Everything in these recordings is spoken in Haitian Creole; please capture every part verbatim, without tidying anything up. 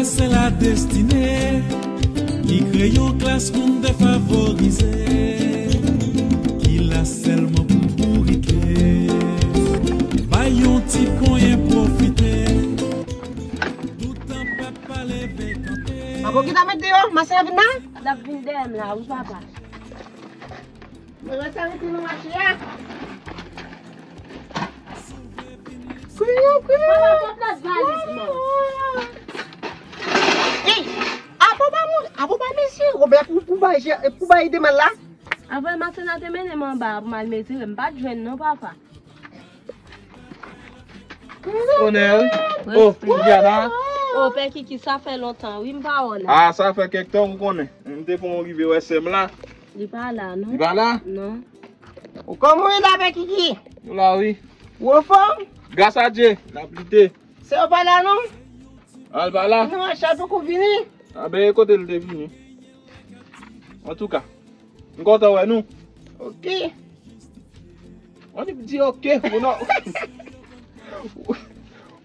Se la destine ki kreye yon klas moun defavorize, ki la sèlman pou bourike, bay yon ti ponyen pwofite. Toutan papa leve kanpe. Papa, ki ta met deyò? Mache a vin la? L ap vin dèyè m la, wi, papa. Mwen wè sa rete nan mache a. Kriye, kriye. Papa, pot lòt valiz mwen. Ey, apre pa moun, apre pa mesye, Robè pou, pou bay, pou bay ede mal la. Apre Masena te mennen m anba pou m al mezire, m pa t jwenn non, papa. Onè, wi. Oh, Viviana. Oh, Pè Kiki, sa fè lontan, wi, m pa wè w la. Ah, sa fè kèk tan, ou konnen. M te fè yon rive wè sè m la. Li pa la, non. Li pa la? Non. Ou kòman w ye la, Pè Kiki? Nou la, wi. Ou anfòm? Gras a Dye, n ap lite. Sè w pa la, non? Al pa la? Non, Achal poko vini. A ben, e kote l te vini? Antouka, m kontan wè nou. Ok. Annik di ok, ou non.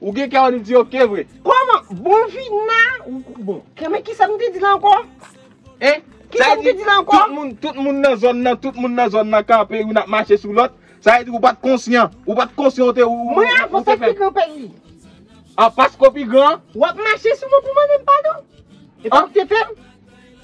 Ou gen kè annik di ok vre. Kòman? Bon, vin la. Ou, bon, kè, men kisa m te di la ankò? Hein? Kisa m te di la ankò? Tout moun, tout moun nan zòn nan, tout moun nan zòn nan kanpe, youn ap mache sou lòt. Sa vle di ou pa t konsyan. Ou pa t konsyan, ou te, ou, ou, Mwen ou, ou avan te sa fè. Ki kanpe li. A, paske w pi gran. W ap mache sou mwen pou mande m padon? E pa w ki te fè m?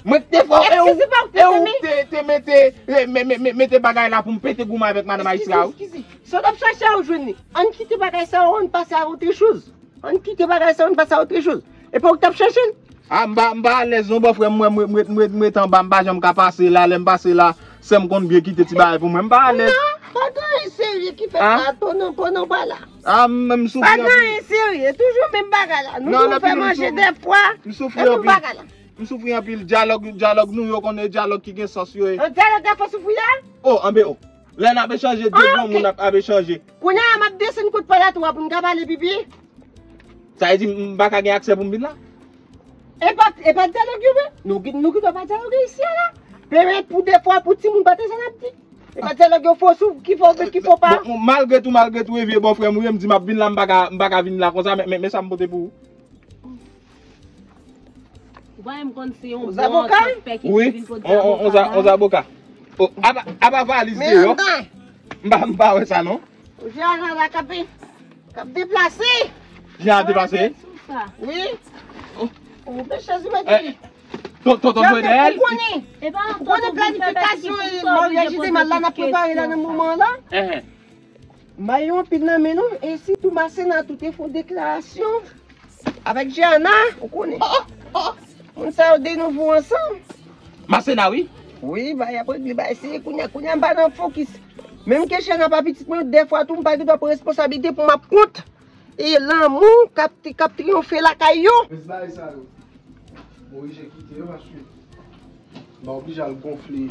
Mwen ki te fè w, e ou, Èske se pa w ki te e fè ou m? Te, te mete, e, me, me, me, mete bagay la pou m pete goumen avèk madanm Ayisyen a, wi. Eskize, eskize. Sa w t ap chache a, ou jwenn li. Ann kite bagay sa yo, ann pase a otre choz. Ann kite bagay sa yo, ann pase a otre choz. E pa w ki t ap chache l? A, m pa, m pa alèz non, bòfrè m, mwen, mwen, mwen, mwen, mwen ret anba, m pa janm ka pase la, lè m pase la, sè m konn byen kite ti bagay pou mwen, m pa alèz. Non, pa gen anyen serye ki fèt la, konnen, konnen w pa la. A, m, m soufri anpil. Pa gen anyen serye, toujou menm bagay la. Nou toujou fè manje dèfwa, e menm bagay la. M soufri anpil. Dyalòg, dyalòg nou yo konnen dyalòg ki gen sans yo ye. An dyalòg la fè soufri la? O, anben o. Lè n ap echanje, de granmoun ap, ap echanje. Kounye a, m ap desann kote palato a pou n ka pale pipi. Sa vle di m pa ka gen aksè pou m vin la? E pa, e pa dyalòg yo vre. Nou ki, nou ki dwe pa dyaloge isi a la. Pèmèt pou defwa pou timoun pa tande sa n ap di. E pa dyalòg yo fo sou, ki fo vre, ki fo pa. Bon, malgre tou, malgre tou, e vye bòfrè m ou ye, m di m ap vin la, m pa ka, m pa ka vin la konsa, men, men, men sa m pote pou ou. Ou pa menm konn se yon bon antèt pè ki vin pote zaboka la. Wi, on, on, on za-, on zaboka. O, apa, apa valiz deyò. M pa, m pa wè sa non. Ou Jeana la k ap, k ap deplase. Jeana deplase? Wi. Ou pe chèz ou mete. Ton, tonton Jovenel. Ou konnen. Ou konnen planifikasyon maryaj Idemal la n ap prepare la nan moman an la. May yo anpil nan men nou, e sitou Masena tou te fè yon deklarasyon avèk Jeana, ou konnen. Moun sa yo de nouvo ansanm. Masena, wi. Wi, bay ap regle bay, se kounye a, kounye a m pa nan fokis. Menm ke Jeana pa pitit mwen, dèfwa tou m pa gen dwa pran responsablite pou m ap kont. E lanmou k ap, k ap triyonfe lakay yo. Rès bagay sa yo. Moyiz kite yo paske m pa oblije al gonfle.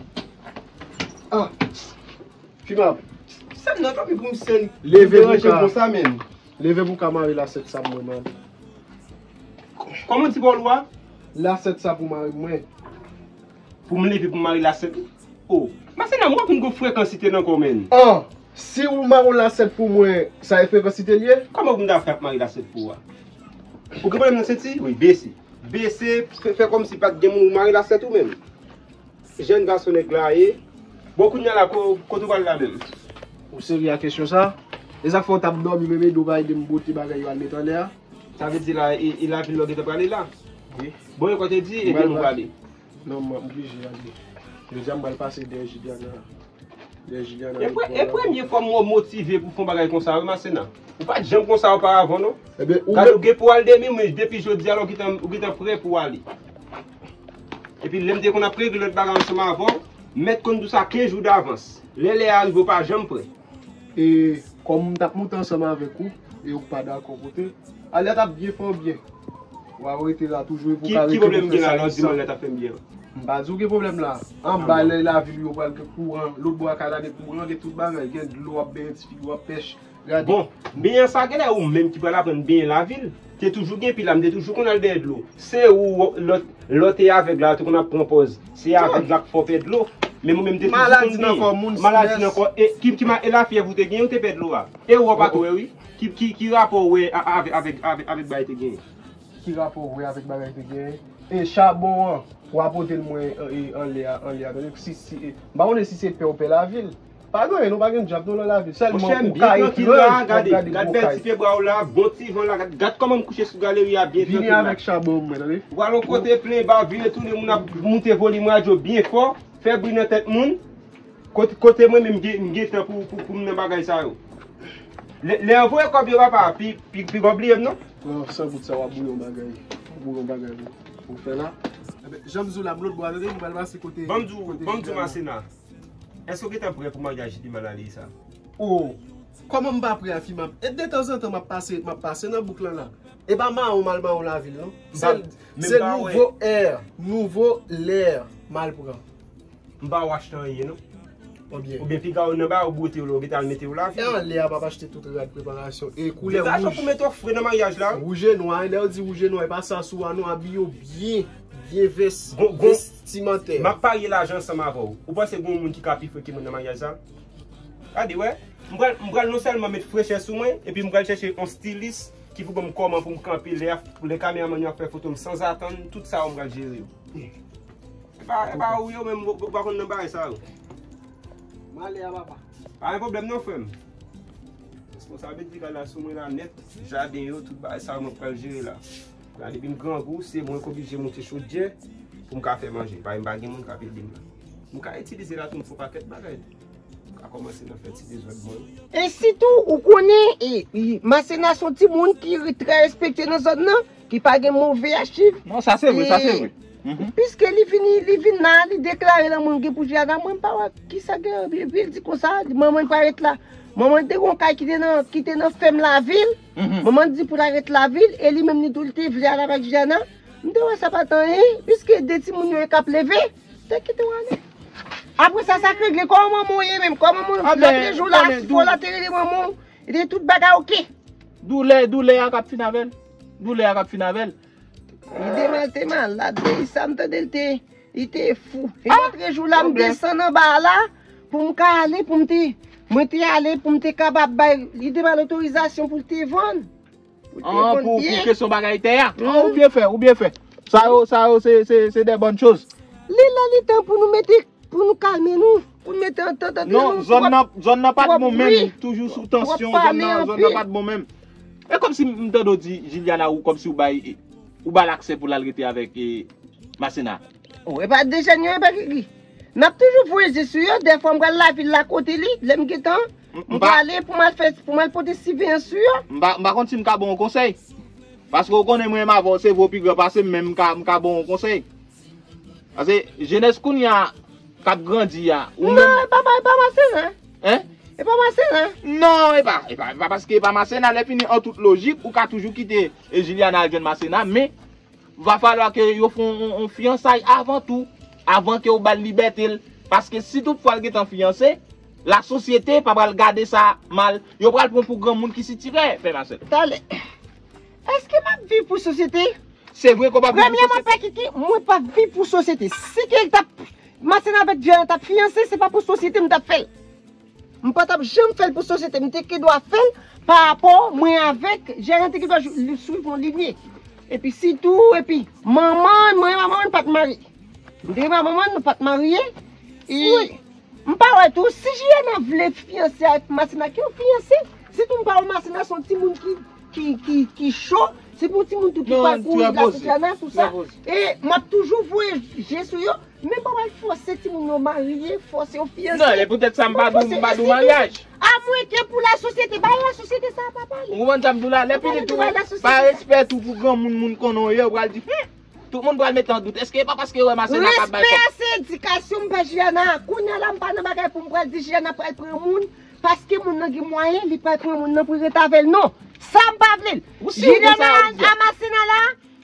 Ah! Fimab. Sèm nan kanpe pou m sèn. Leve pou ka. Konsa menm. Leve pou ka mare lasèt sa pou mwen, man. Kòman w di pawòl ou a? Lasèt sa pou mare mwen. Pou m leve pou m mare lasèt ou? O, Masena, m wè konn gon frekansite nan kò w, menn. An, si ou mare yon lasèt pou mwen, sa e frekansite l ye? Kòman pou m ta fè ap mare lasèt pou ou a? Ou gen pwoblèm nan senti? Wi, bese. Bese, fè, fè kòmsi pa t gen moun ou mare lasèt ou menm. Jèn gason nèg la ye. Bon, kounye a la, ko-, kote w pral la menm? Ou serye ak kesyon sa? E sa k fè w t ap dòmi, menm ede w pa ede m bwote bagay yo al met anlè a? Sa vle di la, e, e lavil la w gentan prale la? Wi. Bon, e kòman te di, ebyen nou prale. Non, m oblije ale. Jodi a m pral pase dèyè Juliana. Dèyè Juliana. E pre-, e premye fwa m wè w motive pou fè yon bagay konsa, wi, Masena. Ou pa t janm konsa oparavan, non. Ebyen, ou menm. Gade, ou gen pou w al demen, men depi jodi a la, ou gentan, ou gentan prè pou w ale. Epi lè m te konn ap regle lòt bagay ansanm avè w, m mèt konn di w sa kenz jou davans. Lè lè a rive, ou pa janm prè. E kòm m t ap moute ansanm avèk ou, e ou pa dakò pote, alè a t ap byen fè w byen. W a rete la toujou e pou w ka rete pou fè sa. Ki, ki pwoblèm gen la lè w di m alè a t ap fè m byen? M pa di w gen pwoblèm la. Anba lè lavil yo pral gen kouran, lòtbò a kay la gen kouran, gen tout bagay, gen dlo, w ap benyen tifi yo, w ap pèch. Gade. Bon, benyen sa genlè ou menm ki pral aprann benyen lavil. Te toujou gen pi la, m te toujou konn al dèyè dlo. Se ou, lè w te avèg la, te konn ap pran pòz. Se avèg la k fè w pè dlo. Men mwen menm te toujou konn benyen. Maladi nan kò moun, strès. Maladi nan kò, e ki, ki ma-, e lafyèv ou te genyen, ou te pè dlo a. E ou pa t wè, wi. Ki, ki, ki rapò ou wè a-, avèk, avèk, avèk, avèk bagay te genyen? Ki rapò w wè avèk bagay te genyen? E chabon an, w a pote l mwen, e, anlè a, anlè a, tande? Si, si, e, m pa konnen si se pè ou pè lavil. Pa gen anyen non, pa gen djab non nan lavil. Sèlman ou ka etranj, w ap gade gwo kay. Gad bèl ti pye bwa w la, bon ti van la, gad, gad kòman m kouche sou galeri a byen trankil la. Vini avèk chabon mwen, tande? W al yon kote plen ba, vire tounen, moun ap moute volim radyo byen fò, fè bri nan tèt moun. Kote, kote mwen menm m gen, m gen tan pou, pou, pou m nan bagay sa yo. Lè, lè yo voye kòb yo papa, pi, pi, pi gon bliye m non. Pran san goud sa w ap bouyon bagay. W ap bouyon bagay ou, ou fè la. Ebyen, jan m di w la, m lòt bò a, tande, m pral pase kote, kote Jidana. Ban m di w, ban m di w Masena. Èske w gentan prè pou maryaj li mal ale sa? Oh, kòman m pa prè a fi m ap. E de tanzantan m ap pase, m ap pase nan bouk lan la. E pa mawon m al mawon lavil non. Se, se nouvo air, nouvo lè m al pran. M pa wè w achte anyen non. Oubyen piga w nan ba yo bwote w la, ou gentan al mete w lavil. E anlè a m ap achte tout rad preparasyon. E koulè wouj. Pou mete w fre nan maryaj la. Wouj e nwa, lè yo di wouj e nwa, e pa sa sou a non, abiye w byen, byen vès, vestimantè. M ap parye lajan ansanm avè w. Ou panse gen yon moun ki ka pi fre ke mwen nan maryaj sa? Gade, wè. M pral, m pral non sèlman met frechè sou mwen, epi m pral chèche yon stilis ki pou ban m kòman pou m kanpe lè, lè kameramann yo ap fè foto m sanzatann, tout sa yo m pral jere yo. E pa, e pa ou yo menm, ou pa konn nan bagay sa yo. M ale a papa. Pa gen pwoblèm non, frè m. Responsabilite kay la sou mwen la nèt. Jaden yo, tout bagay sa yo mwen pral jere la. La depi m grangou, se mwen k oblije moute chodyè pou m ka fè manje. Paske m pa gen moun k ap ede m la. M ka itilize la tou, m fè yon pakèt bagay tou. M ka kòmanse nan fè ti dezòd mwen. E sitou, ou konnen, e, e, Masena se yon timoun ki re-, trè respekte nan zòn nan, ki pa gen move achiv. Non, sa se vre, sa se vre. Piske li vini, li vin la, li deklare lanmou l gen pou Jana, mwen m pa wè kisa gen, epi l di konsa, manman l pa ret la. Manman l te gen yon kay ki te nan, ki te nan fèm lavil. Manman l di pou l al ret lavil, e li menm li tou li te vle al avèk Jana. M te wè sa pa t anyen, piske de timoun yo e k ap leve, te kite w ale. Apre sa, sa k regle? Kòman manman w ye menm? Kòman manman w? Lòt jou la, si fò la te rele manman w, li te tout bagay oke. Doulè, doulè a k ap fin avè l. Doulè a k ap fin avè l. Li te mal, te malad, depi sa m tande l te, li te fou. E lòt jou la, m desann anba a la, pou m ka ale, pou m te, mwen te ale, pou m te kapab bay, li te ba l otorizasyon pou l te vann. Pou l te vann pye. Pou kesyon bagay tè a. Ou byen fè, ou byen fè. Sa yo, sa yo, se, se, se de bòn choz. Li lè li tan pou nou mete, pou nou kalme nou, pou nou mete antant ant nou. Non, zòn nan, zòn nan pa t bon menm, toujou sou tansyon, zòn nan, zòn nan pa t bon menm. E kòmsi m tande w di Juliana, ou kòmsi ou bay, ou ba l aksè pou l al rete avèk, e, Masena. Oh, e pa de jèn yo, e pa Gigi. N ap toujou voye je sou yo, dèfwa m pral lavil la kote li, lè m gentan, m prale pou m al fè, pou m al pote siveyans sou yo. M pa, m pa konn si m ka ba w yon konsèy. Paske w konnen mwen menm avè w, se vre w pi gran pase m, men m ka, m ka ba w yon konsèy. Paske jenès kounye a k ap grandi a, ou menm. Non, e pa, e pa Masena. Hein? E pa Masena. Non, e pa, e pa, e pa paske e pa Masena, lè fini an tout lojik, ou ka toujou kite, e, Juliana al jwenn Masena, men va falwa ke yo fè yon, yon, yon fiyansay avan tou, avan ke w ba l libète l. Paske si toutfwa l gentan fiyanse, lasosyete pa pral gade sa mal. Yo pral pran pou granmoun ki sitirè, pè Masèl. Talè, èske m ap viv pou sosyete? Se vre ke w p ap viv pou sosyete. Premyèman, pè Kiki, mwen p ap viv pou sosyete. Si ke l t ap, Masèl avèk Djèl t ap fiyanse, se pa pou sosyete m t ap fè l. M pa t ap janm fè l pou sosyete, m te gendwa fè l pa rapò mwen avèk Jèran te gendwa jou-, li swiv yon linye. Epi sitou, epi manman, mwen e manman n pa t marye. M te renmen manman n, nou pa t marye. E m pa wè tou, si Jiyana vle fiyanse avèk Masina, ke yo fiyanse. Sitou m pa wè Masina se yon timoun ki, ki, ki, ki cho. Se pou yon timoun tou ki pa kouri la sou Jiyana sou sa. E m ap toujou voye je sou yo. Men pa pral fòse timoun yo marye, fòse yo fiyanse. Non, men poutèt sa m pa di w, m pa di w maryaj. Amwenke pou lasosyete, bay lasosyete sa pa pale. Ou konprann sa m di w la? Lè pitit ou pa respè tou pou granmoun, moun konnen w ye, ou pral di, hmm, tout moun pral mete an dout. Èske e pa paske yo wè Masena k ap bay kòb? Respè a se edikasyon, m pa Jiyana. Kounye a la, m pa nan bagay pou m pral di Jiyana pral pran moun, paske moun nan gen mwayen, li pral pran moun nan pou l ret avè l. Non, sa m pa vle. Jiyana a Masena la,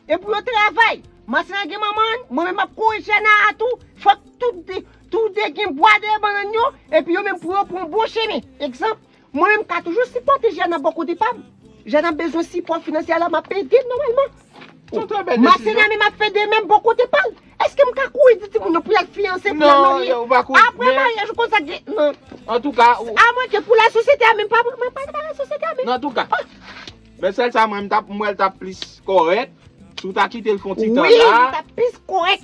e pou yo travay. Masina gen manman l, mwen menm m ap kouri Jana a tou. Fòk tout de, tou de gen bwa dèyè bannann yo, epi yo menm pou yo pran bon chemen. Egzanp, mwen menm m ka toujou sipòte Jana bò kote pa m. Jana bezwen sipò finansyè la, m ap ede l nòmalman. Masina menm ap fè de menm bò kote pa l. Èske m ka kouri di timoun yo pou y al fiyanse, pou y al marye? Apre maryaj, ou konn sa k gen, non. Antouka, amwenke pou lasosyete a menm, pa, pa, pa, pa lasosyete a menm. Non, antouka. Men sèl sa mwen, m t ap, m wè l t ap plis kòrèk Si w ta kite l fè yon ti tan la. Wi, li t ap plis kòrèk.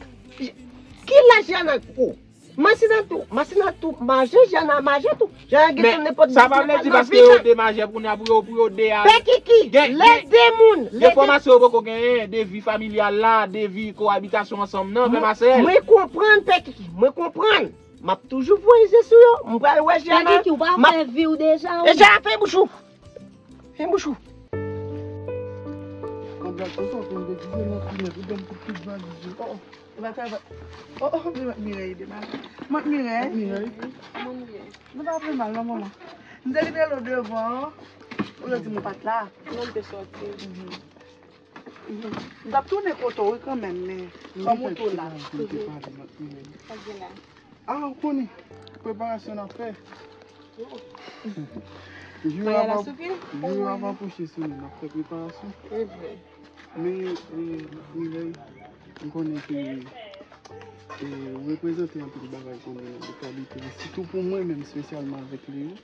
Ki laj Jana? Oh. Masina tou, Masina tou maje, Jana maje tou. Jana gen tan nenpòt. Men sa pa vle di paske yo de maje kounye a pou yo, pou yo de a. Pè Kiki, gen, lè gen de moun, lè de. Enfòmasyon yo poko genyen, de vi familyal la, de vi koabitasyon ansanm nan, pè Masèl. Mwen konprann, Pè Kiki, mwen konprann. M ap toujou voye je sou yo. M pral wè Jana. Pè Kiki, ou pa fè vi w deja, wi. E Jana, fè bouch ou. Fè bouch ou. Konn blag tonton, fè m degize nan kounyè, pou ban m kout tout valiz yo. Oh, oh. E pa travay. Oh, oh, men Mont Mirèy ede m ale. Mont Mirèy. Mont Mirèy. Nou pa fè mal, non, manman. M te kite l devan, ou yo di m ou pa t la. Non, m te sòti. Mhm. Mhm. M t ap tounen kote w, wi, kanmenm, men kòm ou tou la. Sa gen la? Ah, ou konnen, preparasyon n ap fè. Jou a va, jou a va pwoche sou nou, n ap fè preparasyon. Men, eh, Mirèy, m konnen ke, eh, ou reprezante anpil bagay kanmenm nan lokalite a, sitou pou mwen menm, espesyalman avèk Leo.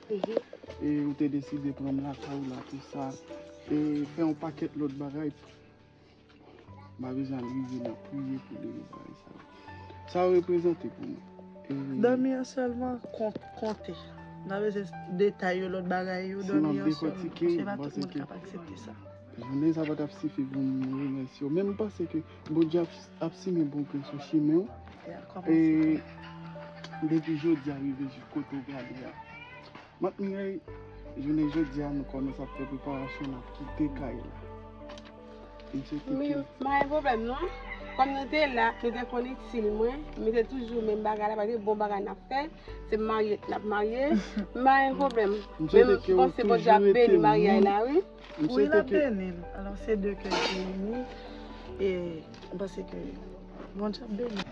E ou te deside pran m lakay ou la, tou sa, e fè yon pakèt lòt bagay. M pa bezwen al rive nan priye pou de bagay sa yo. Sa yo reprezante pou mwen. E dòmi an sèlman kon-, konte. N a bezwen detay yo, lòt bagay yo, dòmi an sèlman. Se pa tout moun k ap aksepte sa. Jounen sa pa t ap sifi pou m remèsye w. Men m panse ke Bondye ap, ap simen bon grenn sou chimen w. E depi jodi a rive jis kote w prale a. Mont Mirèy, jounen jodi a, nou kòmanse ap fè preparasyon, n ap kite kay la. M swete ke... Men, pa gen pwoblèm non. Kòm nou te la, nou te konn itil mwen, m te toujou menm bagay la, pa gen bon bagay n ap fè, se marye n ap marye, pa gen pwoblèm. Men m panse Bondye ap beni maryaj la, wi. Wi, l ap beni l. Alò, se de kè ki ini. E m panse ke Bondye ap beni.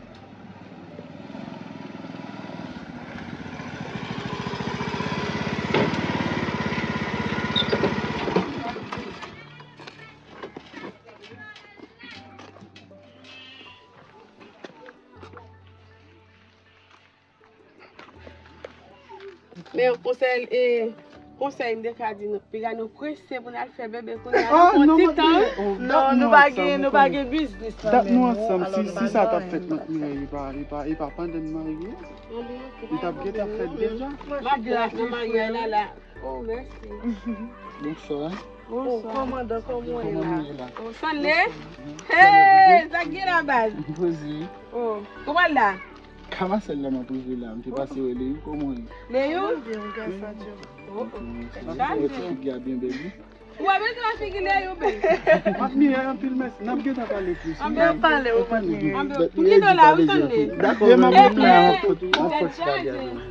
Men konsèy, e, konsèy m te ka di nou, piga nou prese pou n al fè bebe kounye a, nou pran ti tan. Non, nou pa gen, nou pa gen biznis nan men nou. Dat nou ansanm, si, si sa t ap fèt, Mont Mirèy, e pa, e pa, e pa pandan n marye. Li t ap gentan fèt deja. M ap la nan maryaj la, la. Oh, mèsi. Bonswa. Bonswa. Kòmandan, kòman w ye la? Kòman nou ye la? Oh, sanble? Hey, sa k gen la baz? Poze. Oh, kòman la? Kamasèl la m ap rive la, m te pase wè Leyou, kòman w ye? Leyou? Mwen byen, wi, gras a Dye. Oh, oh. Sa se figi a byen bèl, wi. Ou wè bezwen figi Leyou bèl. M ap miye anpil, mèsi. N ap gentan pale plis. Anben pale, ou pa miye. Anben, m kite w la, wi, sanble. Dakò, m ap vin la, an fòt, an fòt pale avè w.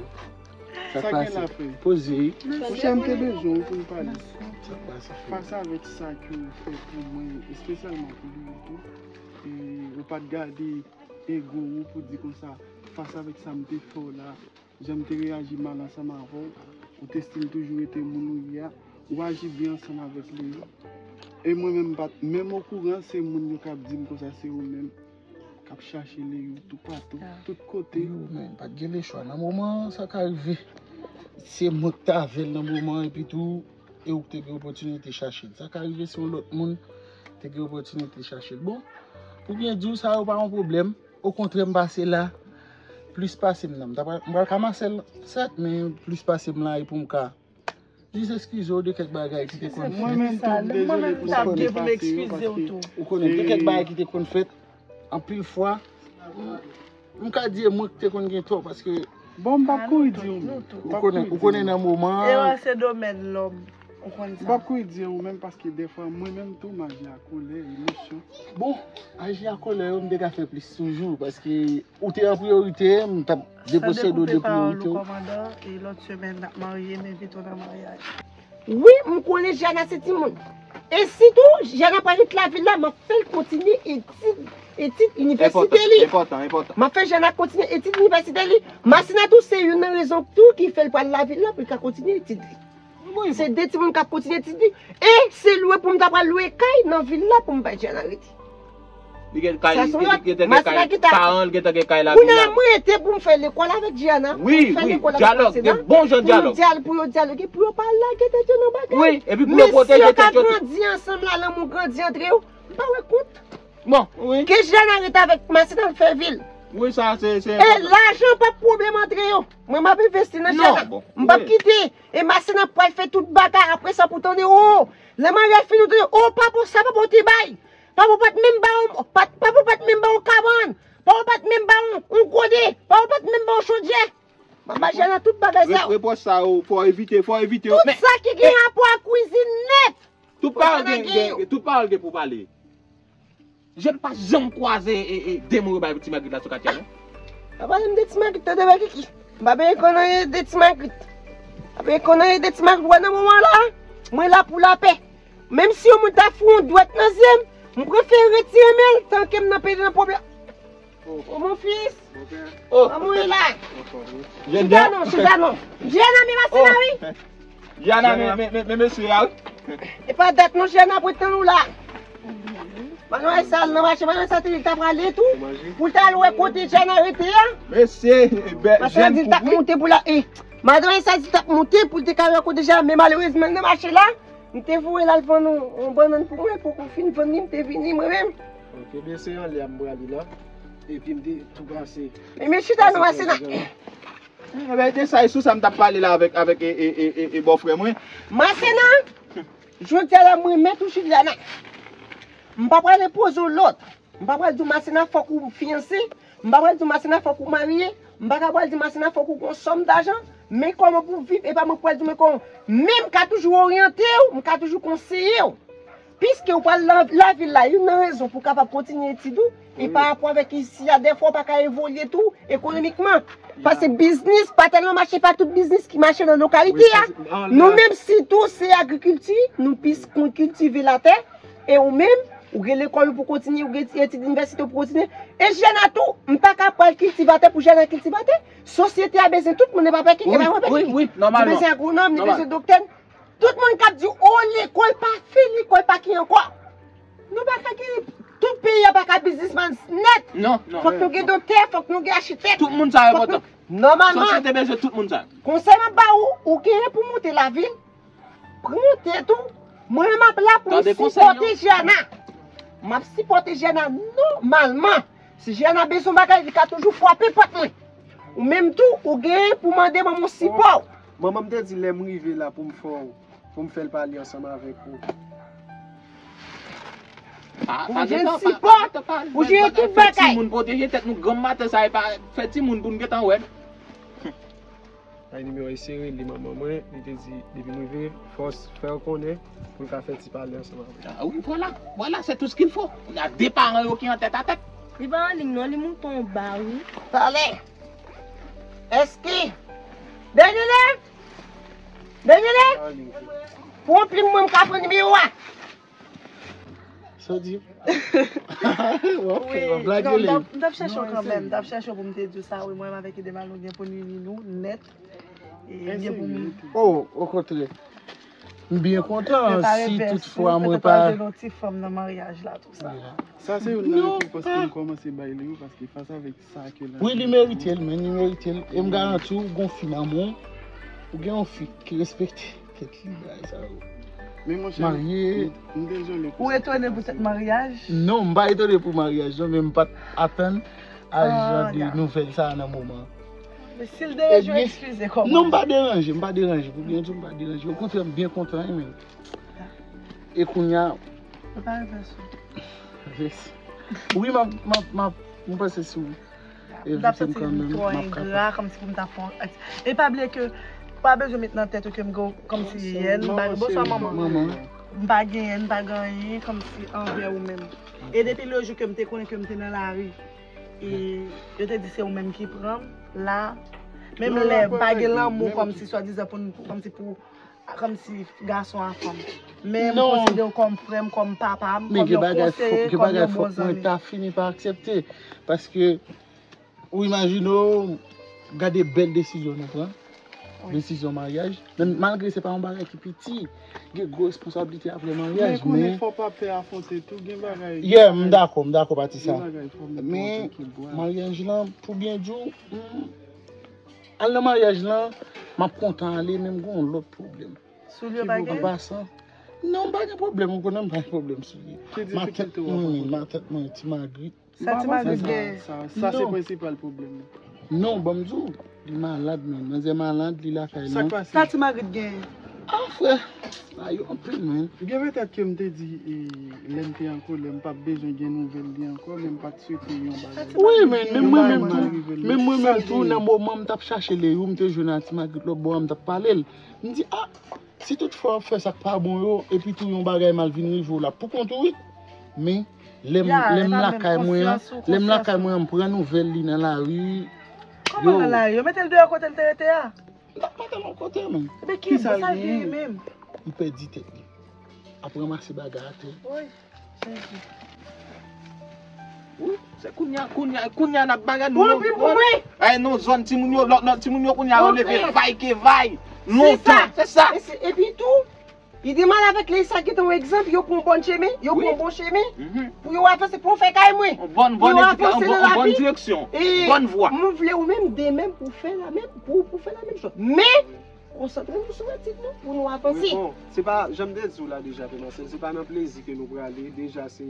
Sa k pase? Poze wi. Monchè, m te bezwen w pou n pale. Sa k pase? Fas avèk sa ke w fè pou mwen, espesyalman pou Leyou tou, e ou pa t gade ego w pou di konsa, fas avèk sa m te fè w la, jan m te reyaji mal ansanm avè w, ou te still toujou rete moun ou ye a, ou aji byen ansanm avèk Leyou. E mwen menm, m pa t menm okouran, se moun yo k ap di m konsa, se ou menm k ap chache Leyou toupatou, tout kote. Yo, men, pa t gen lechwa. Nan moman an, sa ka rive. Se mwen k t avè l nan moman an, epi tou, e ou k te gen opòtinite chache l. Sa ka rive se yon lòt moun te gen opòtinite chache l. Bon, pou byen di w, sa yo pa yon pwoblèm. Okontrè, m pase la plis pase m nan. M ta pral, m pral ka Masèl, sèt, men plis pase m la, e pou m ka jis eskize w de kèk bagay ki te konn fèt. Mwen menm tou, m dezole pou sa k te pase yo, paske ou konnen, gen kèk bagay ki te konn fèt, anpil fwa, m, m ka di e mwen ki te konn gen tò, paske... Bon, m p ap kouri di w menm. Ou konnen, ou konnen nan moman an. Erè se domèn lòm. Ou konn sa. M p ap kouri di w menm, paske dèfwa, mwen menm tou, m aji a kolè, emosyon. Bon, aji a kolè yo, m te ka fè plis toujou, paske ou te an priyorite, m t ap deposede w de priyorite w. San dekoupe pawòl ou, kòmandan, e lòt semèn n ap marye, m envite w nan maryaj. Wi, m konnen Jana se timoun. E sitou, Jana pa ret lavil la, m ap fè l kontinye etid, etid inivèsite li. Enpòtan, enpòtan. M ap fè Jana kontinye etid inivèsite li. Masina tou se youn nan rezon tou ki fè l pral lavil la, pou l ka kontinye etid li. Se de timoun k ap kontinye etid li. E se lwe pou m ta pral lwe kay nan vil la pou m bay Jana rete. Li gen kay, li gen, gentan gen kay paran l, gentan gen kay lavil la. Kounye a mwen rete pou m fè lekòl avèk Jana. Wi, wi, dyalòg, gen bon jan dyalòg. Pou yo dyaloge, pou yo pa lage tèt yo nan bagay. Wi, epi pou yo pwoteje tèt yo tou. Mesye yo ka grandi ansanm la, lanmou grandi antre yo. M pa wè kont. Bon, wi. Ke Jana ret avèk Masina l fè vi l. Wi, sa se, se E lajan p ap pwoblèm antre yo. Mwen m ap envesti nan Jana. M p ap kite. E Masina pral fè tout bagay. Apre sa pou tande, o, lè maryaj fini, ou tande, o, papa, sa papa w te bay. Papa w pa t menm ba w, pa t, papa w pa t menm ba w kabann. Papa w pa t menm ba w yon gode. Papa w pa t menm ba w yon chodyè. Mama Jana, tout bagay sa yo. Repwòch sa yo, fò evite, fò evite yo. Tout sa ki gen rapò ak kwizin nèt. Tout pawòl gen, gen, tout pawòl gen pou pale. Je n pa janm kwaze e, e, de mo yo bay pou Ti Magrit la sou katye a, non? Pa pale m de Ti Magrit, tande, Bagiki. M pa bezwen konn anyen de Ti Magrit. M pa bezwen konn anyen de Ti Magrit. Wè nan moman la, mwen la pou lapè. Menm si yon moun ta fout yon dwèt nan zye m, m prefere retire men l tanke m nan pede nan pwoblèm. Oh, mon fils. Oh. Kòman w ye la? Chita non, chita non. Jana, men Masina, wi. Jana, men, men, men, men mesye a, wi. E pa dat non, Jana, pou tann ou la. Madanm sa al nan mache, madanm sa te di l ta prale tou. Pou l ta al wè kote Jana rete a. Mesye, bèl jèn koup, wi. Madanm sa di l t ap monte pou la, e. Madanm sa di l t ap monte pou l te ka wè kote Jana, men malerezman, l nan mache la. M te voye l al vann yon, yon bannann pou mwen, poko fin vann li, m te vini mwen menm. Ok, byen se anlè a m prale la. Epi m te tou pase. Men, men chita non, Masina. Ebyen, de sa e sou sa m t ap pale la avèk, avèk, e, e, e, e, e bòfrè mwen. Masina, jodi a la, mwen mèt ou Juliana. M pa pral enpoze w lòt. M pa pral di w Masina fòk ou fiyanse. M pa pral di w Masina fòk ou marye. M pa ka pral di Masina fòk ou gon sòm dajan. Men kòman pou w viv, e pa mwen k pral di w men kòman. Men m ka toujou oryante w, m ka toujou konseye w. Piske w pral nan lavil la, youn nan rezon pou w kapab kontinye etid ou, e pa rapò avèk isi a, dèfwa w pa ka evolye tou ekonomikman. Paske biznis pa tèlman mache, pa tout biznis ki mache nan lokalite a. Nou menm sitou se agrikilti, nou plis konn kiltive latè. E ou menm, ou gen lekòl ou pou kontinye, ou gen etid inivèsite ou pou kontinye. E Jana tou, m pa ka pral kiltivatè pou Jana kiltivatè. Sosyete a bezwen tout moun, e pa pèkè, e pa pèkè. Wi, wi, nòmalman. Li bezwen agwonòm, li bezwen doktè. Tout moun k ap di, o, lekòl pa fini, lekòl pa ki ankò. Nou pa ka gen, tout peyi a pa ka biznisman nèt. Non, non. Fòk nou gen doktè, fòk nou gen achitèk. Tout moun sa yo enpòtan. Nòmalman. Sosyete bezwen tout moun sa yo. Konsèy m ap ba ou, ou genyen pou monte lavil, pran tèt ou. Mwen menm m ap la pou m sipòte Jana. M ap sipòte Jana nòmalman. Si Jana bezwen bagay, li ka toujou frape pòt mwen. Ou menm tou, ou genyen pou mande manman w sipò. Manman m te di lè m rive la pou m fè w, pou m fè l pale ansanm avèk ou. Pou m jwenn sipò, pou jwenn tout bagay. Fè timoun, pwoteje tèt nou granm maten sa, e pa fè timoun pou n gentan wè. Bay nimewo a, eseye rele manman mwen, li te di depi m rive, fò w fè l konnen pou l ka fè ti pale ansanm avè l. Ah wi, vwala, vwala, c'est tout ce qu'il faut. Kounye a de paran yo ki an tèt a tèt. Li pa an liy non, li moute anba wi. Talè. Èske Daniele? Daniele? Pou anpil mwen m ka pran nimewo a. Sa w di? W ap fè yon blag. Wi, non, m t ap, m t ap chèche w kanmenm, m t ap chèche w pou m te di w sa, wi, mwen menm avèk Edemal, nou gen pou n ini nou nèt. E byen pou m. Oh, okontrè. M byen kontan si toutfwa mwen pa. Prepare vès ou, prepare jwenn yon ti fanm nan maryaj la, tou sa. Sa se youn nan repons ke m kòmanse bay li, wi, paske fas avèk sa ke l ap viv. Wi, li merite l, men li merite l. E m garanti w, gon fi nan men w, ou gen yon fi ki respekte tèt li, bagay sa yo. Men monchè, marye. M, m dezole pou sa. Ou etone poutèt maryaj? Non, m pa etone pou maryaj, non, men m pa t atann a jan de nouvèl sa a nan moman. Men si l deranje w, eskize kòman? Non, m pa deranje, m pa deranje. Pou byen di w, m pa deranje. Okontrè, m byen kontan, wi, men. E kounye a. Prepare vès ou. Vès. Wi, m ap, m ap, m ap, m panse sou. M t ap santi m twò engra, kòmsi pou m ta fè yon. E pa bliye ke, pa bezwen met nan tèt ou ke m gen, kòmsi yèn, m pa gen, bonswa manman. M pa gen yèn, m pa gen anyen, kòmsi anvè ou menm. E depi le jou ke m te konnen ke m te nan lari, e yo te di se ou menm ki pran m, la, menm lè m pa gen lanmou kòmsi swadizan pou n, kòmsi pou kòmsi gason a fanm. Men m konsidere w kòm frè m, kòm papa m, kòm yon konseye, kòm yon bon zanmi. Mwen ta fini pa aksepte. Paske, ou imajine w, gade bèl desizyon nou pran. Desizyon maryaj. Men malgre se pa yon bagay ki piti, gen gwo responsablite apre maryaj, men konnen fò pa pè afwonte tou, gen bagay. Yeah, m dakò, m dakò pati sa. Men maryaj lan, pou byen di w, al nan maryaj lan, m ap kontan ale, men m gen yon lòt pwoblèm. Soulye w pa gen? An pasan, Non, m pa gen pwoblèm, ou konnen m pa gen pwoblèm sou li. Ki difikilte w ap rankontre? Matant mwen, ti Magrit. Sa ti Magrit gen? Sa, sa se prensipal pwoblèm nan. Non, ban m di w, li malad, men. Manzè malad, li lakay mwen. Sa k pase? Sa ti Magrit gen? Ah, frè, sa yo anpil, men. Gen petèt ke m te di, e, lè m te an kolè, m p ap bezwen gen nouvèl li ankò, men m pa t swete yon bagay. Wi, men, men mwen menm tou, men mwen menm tou, nan moman m t ap chache Leyou, m te jwenn a ti Magrit lòt bò a, m t ap pale l. M di, ah, si toutfwa w ap fè sa k pa bon yo, epi tou yon bagay mal vin rive w la, pou kont ou, wi. Men, lè m, lè m lakay mwen an, lè m lakay mwen an, m pran nouvèl li nan lari. Kòman nan lari? Yo mete l deyò kote l te rete a? N ap mete l yon kote, men. Ebyen, ki sa l genyen menm? Li pèdi tèt li. Ap ranmase bagay atè. Woy, Jezi. Wi, se kounye a, kounye a, kounye a n ap bagay nou. Woy, pi pou mwen. Ay, non, zòn timoun yo, lòt, lòt timoun yo kounye a yo leve vay ke vay. Lontan, se sa. E se, epi tou, li te mal avèk Leysa ki te yon egzanp, yo pran yon bòn chemen, yo pran yon bon chemen, pou yo avanse, pou yo fè kay mwen. Yon bòn, bòn direksyon, yon bòn direksyon, bòn vwa. Mwen vle ou menm, de menm, pou fè la menm, pou, pou fè la menm chòz. Men, konsantre nou sou etid nou, pou nou avanse. Wi, bon, se pa, jan m te di w la deja, Pè Marcel, se pa nan plezi ke nou prale, deja se,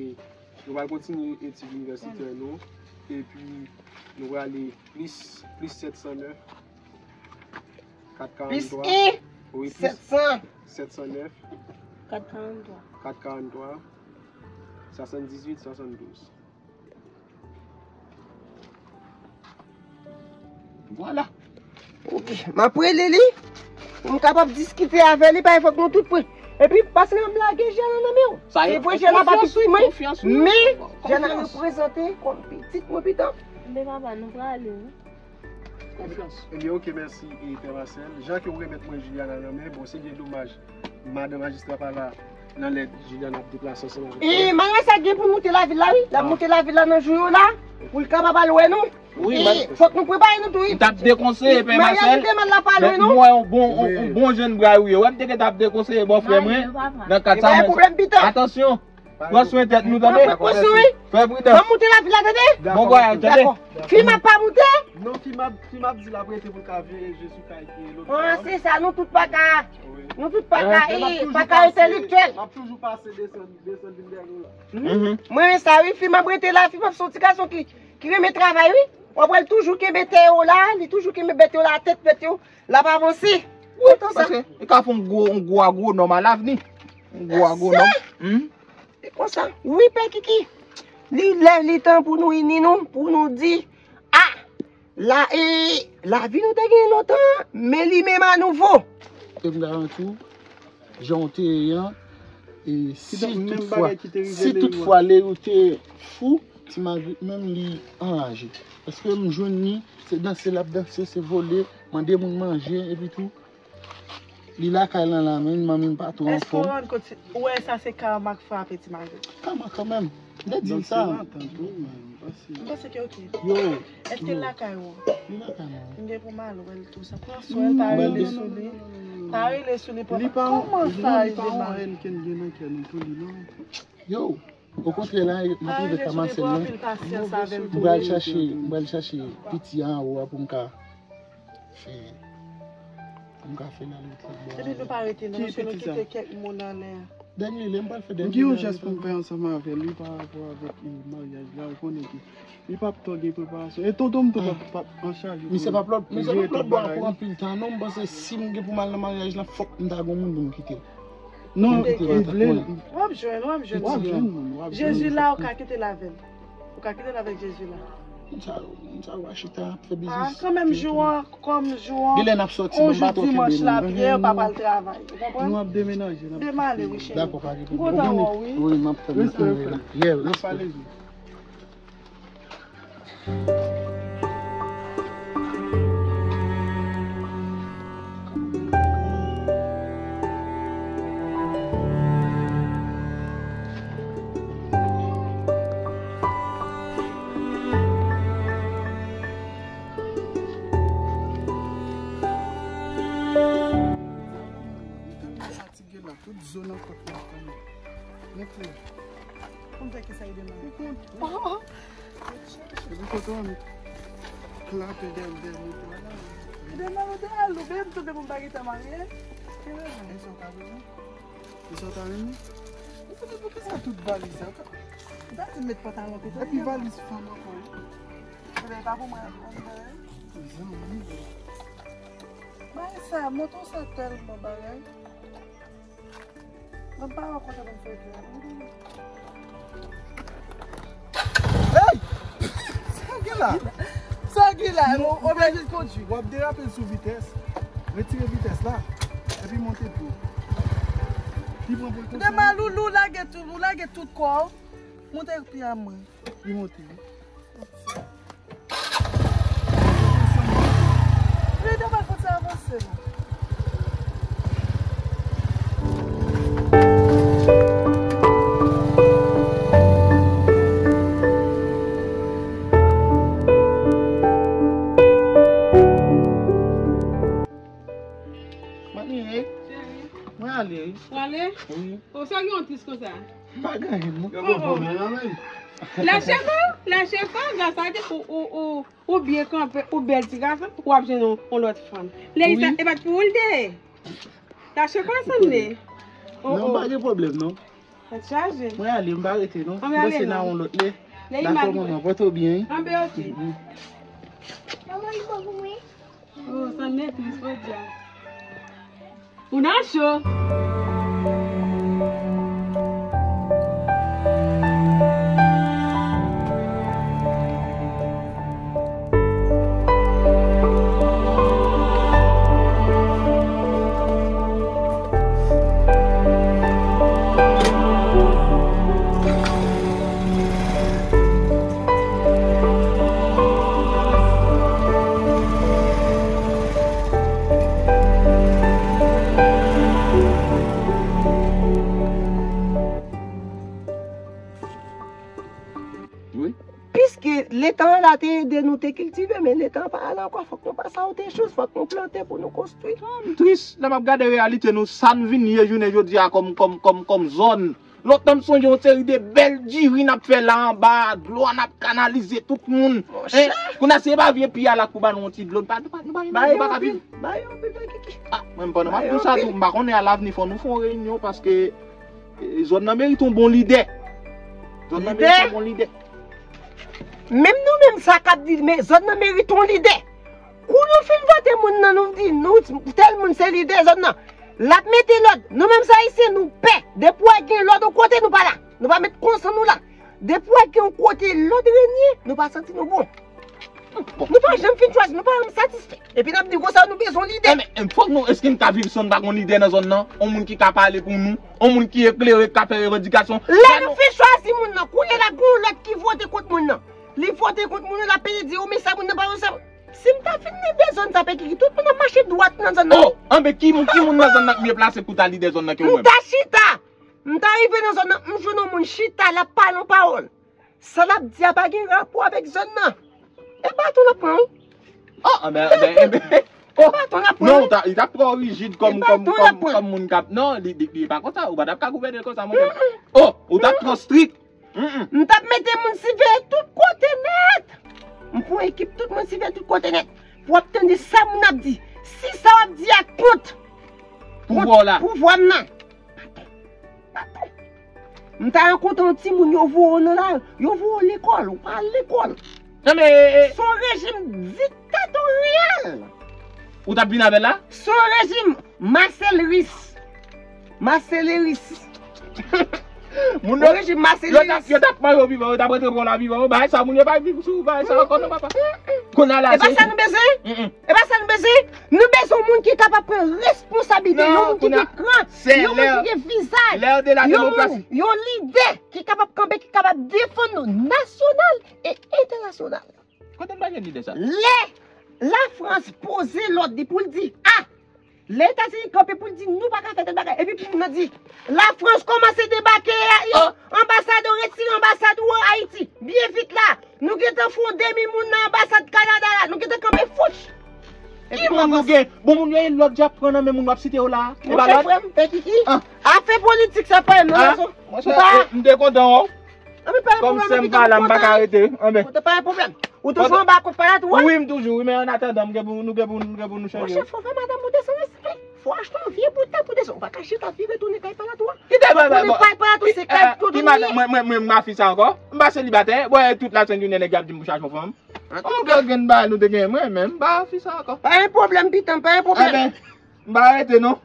nou pral kontinye etid inivèsitè nou, epi nou prale plis, plis sèt san nèf, kat karant twa. Plis en, wi, plis sèt san. Sèt san nèf. Kat karant twa. Kat karant twa, swasanndizuit, swasanndouz. Vwala. Ok, m ap rele li. Pou m kapab diskite avè li, paske fòk nou tout pre. Epi, paske m lage Jana nan men w. Se vre, Jana pa pitit mwen, men Jana reprezante kòm pitit mwen pito. Men papa, nou prale, wi. Konfyans. Ebyen, ok, mèsi, e, Pè Marcel. Jan ke w remèt mwen Juliana nan men, bon, se byen domaj. Madan majistra pa la nan lè Juliana ap deplase ansanm avèk nou. E, madanm sa gen pou moute lavil la, wi. L ap moute lavil la nan jou yo la, pou l kapab al wè nou. Wi, e, fòk nou prepare nou tou, wi. M t ap dekonseye, Pè Marcel. Maryaj li te mal la pa lwen, non. M wè yon bon, yon, yon bon jèn bra wi. Wè m te gentan ap dekonseye bòfrè mwen. Nan kad sa, men pwoblèm pito. Atansyon. Pran swen tèt nou, tande? Pran swen, wi. Fè pridans. Ban m moute lavil la, tande? Bon vwayaj, tande? Dakò. Fi m ap pa moute? Non, fi m ap, fi m ap di l ap rete pou l ka veye je sou kay ki lòt. Ah, se sa, nou tout pa ka, nou tout pa ka, e, pa ka entèlektyèl. M ap toujou pase desann, desann vin dèyè nou la. Mwen renmen sa, wi, fi m ap rete la, fi m ap se yon ti gason ki, ki renmen travay, wi. W ap wè l toujou kenbe tè yo la, li toujou kenbe bèt yo la, tèt bèt yo. L ap avanse. Wi, paske li ka fè yon gwo, yon gwo agwonòm alavni. Yon gwo agwonòm. Li konsa. Wi, Pè Kiki. Li lè, li tan pou nou ini nou, pou nou di, ah, la, e, lavi nou te gen lontan, men li menm anouvo. E m garanti w, jan w te ye an, e si toutfwa, si toutfwa Leyou te fou, Ti Magrit menm li anraje. Paske m jwenn li, se danse l ap danse, se vole, mande moun manje, epi tou, li lakay lan la, men manmi m pa twò anfòm. Èske w rann kont, ou wè sa se karma k frape Ti Magrit? Karma kanmenm. M te di l sa. M panse ke ok. Yo. Èske l lakay ou? Li lakay mwen. M gen pou m al wè l tou sa. Pran swen l, pa rele sou li. Pa rele sou li, papa. Kòman sa rive mal? Yo. Okontrè la, m ap rive ka Marcel lan. M pral chache, m pral chache piti an anwo a pou m ka fè, pou m ka fè l ale lòt bò a. Epi nou pa rete non, paske nou kite kèk moun anlè a. Dènye lè, m pral fè dènye lè. M gen yon jès pou m fè ansanm avè li pa rapò avèk, e, maryaj la, ou konnen ke li p ap twò gen preparasyon. E tonton m tou p ap, p ap anchaje. Misye p ap lòt, misye p ap lòt bò a pou anpil tan non, m panse si m gen pou m al nan maryaj la, fòk m ta gen yon moun pou m kite l. Non, e vle l. W ap jwenn, w ap jwenn. W ap jwenn moun, w ap jwenn. Jezi la, ou ka kite l avè l. Ou ka kite l avèk Jezi la. Moun sa yo, moun sa yo pa chita ap fè biznis. Ah, kanmenm jou an, kòm jou an, yon jou dimanch la, Pyè pa pral travay. Ou konprann? Nou ap demenaje, n ap demale, wi, cheri. Dakò, pa gen pwoblèm. M kontan wè w, wi. Wi, m ap tann. Respè, respè. Yeah, respè. N ap pale jou. Tout zo nan kòt la, tande. Montre. Konn fè kisa ede mwen. Ou konn. Epi foto an, klate dèyè, dèyè moto a la. Ede mwen, ede al, ou menm tou de moun pa gentan marye. E sa w ka bezwen? E sa w ta renmen? Ou konnen poukisa tout valiz sa? Ou ta di met pantalon pito. Epi valiz fanm ankò wi. Ebyen, e pa pou mwen, ann mwen. Zanmi, bro. Bagay sa, moto sa tèlman bagay. Mwen pa wè kote pou m fè kè. Hey! Sa gen la? Sa gen la? Non, ou oblije kondui. W ap derape sou vitès. Retire vitès la. Epi monte pye w. Li pran prekosyon. Demen, Loulou, lage tout, ou lage tout kò w. Monte pye a mwen. Li monte, wi. Rete pa kote avanse la. Manmi, cheri, mwen ale, wi. Ou ale? Wi. O, sa gen yon tris konsa? Pa gen anyen, non. Yo, bon, bon, men, men. Lèche kò, lèche kò, gras a Dye, ou, ou, ou, ou byen kanpe, ou bèl ti gason, w ap jwenn yon, yon lòt fanm. Lè sa, e pa t pou ou l te ye. Lèche kò, sanble. O, non, o. Pa gen pwoblèm, non. Tèt chaje. Mwen ale, m pa rete, non. Ann ale, non. M panse nan yon lòt lè. Dakò, manman, pòte w byen, wi. Ann be, oke. Mhm. Manman, li bon pou mwen. Oh, sa nèt, wi, jodi a. Ou nan cho. Wi. Piske letan an la te ede nou te kiltive, men letan an pa ale ankò, fòk nou pase a ote choz, fòk nou plante pou nou konstwi. M tris lè m ap gade reyalite nou, sa n vin ye jounen jodi a kòm, kòm, kòm, kòm zòn. Lontan m sonje yon seri de bèl diri n ap fè la anba, dlo a n ap kanalize tout moun. Monchè. Hein? Kounye a se pa vye pye a la k pou ba nou yon ti dlo, nou pa, nou pa, nou pa, nou pa ka viv. Bay anpil, bay anpil, bay kiki. Ah, mwen m pandan m ap di w sa tou, m pa konnen alavni fò nou fè yon reyinyon paske, eh, zòn nan merite yon bon lidè. Zòn nan merite yon bon lidè. Menm nou menm sa k ap di, men zòn nan merite yon lidè. Kou nou fin vote moun nan, nou di, nou, tèl moun se lidè zòn nan. L ap mete lòd. Nou menm sa Ayisyen, nou pè. Depi w wè gen lòd yon kote, nou pa la. Nou pa met konsan nou la. Depi w wè gen yon kote lòd renye, nou pa santi nou bon. Nou pa janm fin chwazi, nou pa janm satisfè. Epi n ap di konsa nou bezwen lidè. Eh, men, eh, fòk nou, èske n ka viv san n pa gon lidè nan zòn nan? On moun ki ka pale pou nou, on moun ki eklere, k ka fè revandikasyon. Lè nou fin chwazi moun nan, kounye a la gon lòt ki vote kont moun nan. Li vote kont moun nan, l ap peye di, o, men sa moun nan pa wè sa. Si m ta fin nan de zòn sa, pè Kiki, tout moun ap mache dwat nan zòn nan. Oh, anben ki moun, ki moun nan zòn nan k mye plase pou ta lidè zòn nan ke ou menm? M ta chita. M ta rive nan zòn nan, m jwenn yon moun chita, l ap pale yon pawòl. Sa l ap di a pa gen rapò avèk zòn nan. E baton l ap pran, wi. Oh, anben, anben, anben. Oh, e baton l ap pran, non, wi. Ou ta, li t ap twò rijid kòm, kòm, kòm, kòm moun k ap, non, li, li, li pa konsa, ou pa t ap ka gouvène l konsa, monchè. Mm, mm. Oh, ou t ap twò strik. Mm, mm. M t ap mete moun siveye tout kote nèt. M pran ekip tout moun siveye tout kote nèt. Pou w ap tande sa moun ap di. Si sa w ap di a kont, kont pouvwa w la, pouvwa m nan. Baton. M ta rankontre yon timoun, yo voye w nan la, yo voye w lekòl, ou pa al lekòl. Non, men, eh, eh. Se yon rejim diktatoryal. Ou t ap vin avè l la? Se yon rejim maseleris. Maseleris. Moun yo, yon rejim maseleris. Yo t ap, yo t ap manje w vivan, yo t ap rete pran w la vivan. Bagay sa, moun yo pa viv sou bagay sa ankò non, papa. Kounye a la, e pa sa nou bezwen? Mm, mm. E pa sa nou bezwen? Nou bezwen yon moun ki kapab pran responsablite, yon moun ki gen kran, yon moun ki gen vizaj, yon moun, yon lidè ki kapab kanpe, ki kapab defann nou nasyonal e entènasyonal. Kote n pa jwenn lidè sa? Lè Lafrans poze lòd li pou l di, ah, lè Etazini kanpe pou l di, nou pa ka fè tèl bagay. Epi pou moun nan di, Lafrans kòmanse debake, anbasadè, retire anbasad ou an Ayiti. Byen vit la. Nou gentan fè yon demi moun nan anbasad Kanada la. Nou gentan kanpe fouch. Epi bon, nou gen, bon, moun yo e lòd y ap pran nan men moun w ap site yo la. Monchè, frè m, pè Kiki. Afè politik sa pa m nan rezon. Monchè, m te kontan wè w. Kòm sè m pa la, m pa ka rete. Anben. Ou te pa gen pwoblèm. Ou toujou anba kont pa la tou, wi? Wi, m toujou, wi, men annatandan, m gen pou, nou gen pou, nou gen pou nou chanje. Monchè, fò fè madanm ou desann respè. Fò w achte yon vye bout tanpou de sa. Ou pa ka chita vire tounen kay pala tou a. Kite mwen, mwen, mwen. Kay pala tou se kay tout ki madanm mwen, mwen, mwen, ma fi sa ankò. M pa selibatè. Bon, tout la sent jounen nèg y ap di m pou chache yon fanm. An tou ka, grenn bagay nou te genyen, mwen menm, m pa fi sa ankò. Pa gen pwoblèm, pitan, pa gen pwoblèm. Enben, m pa rete non.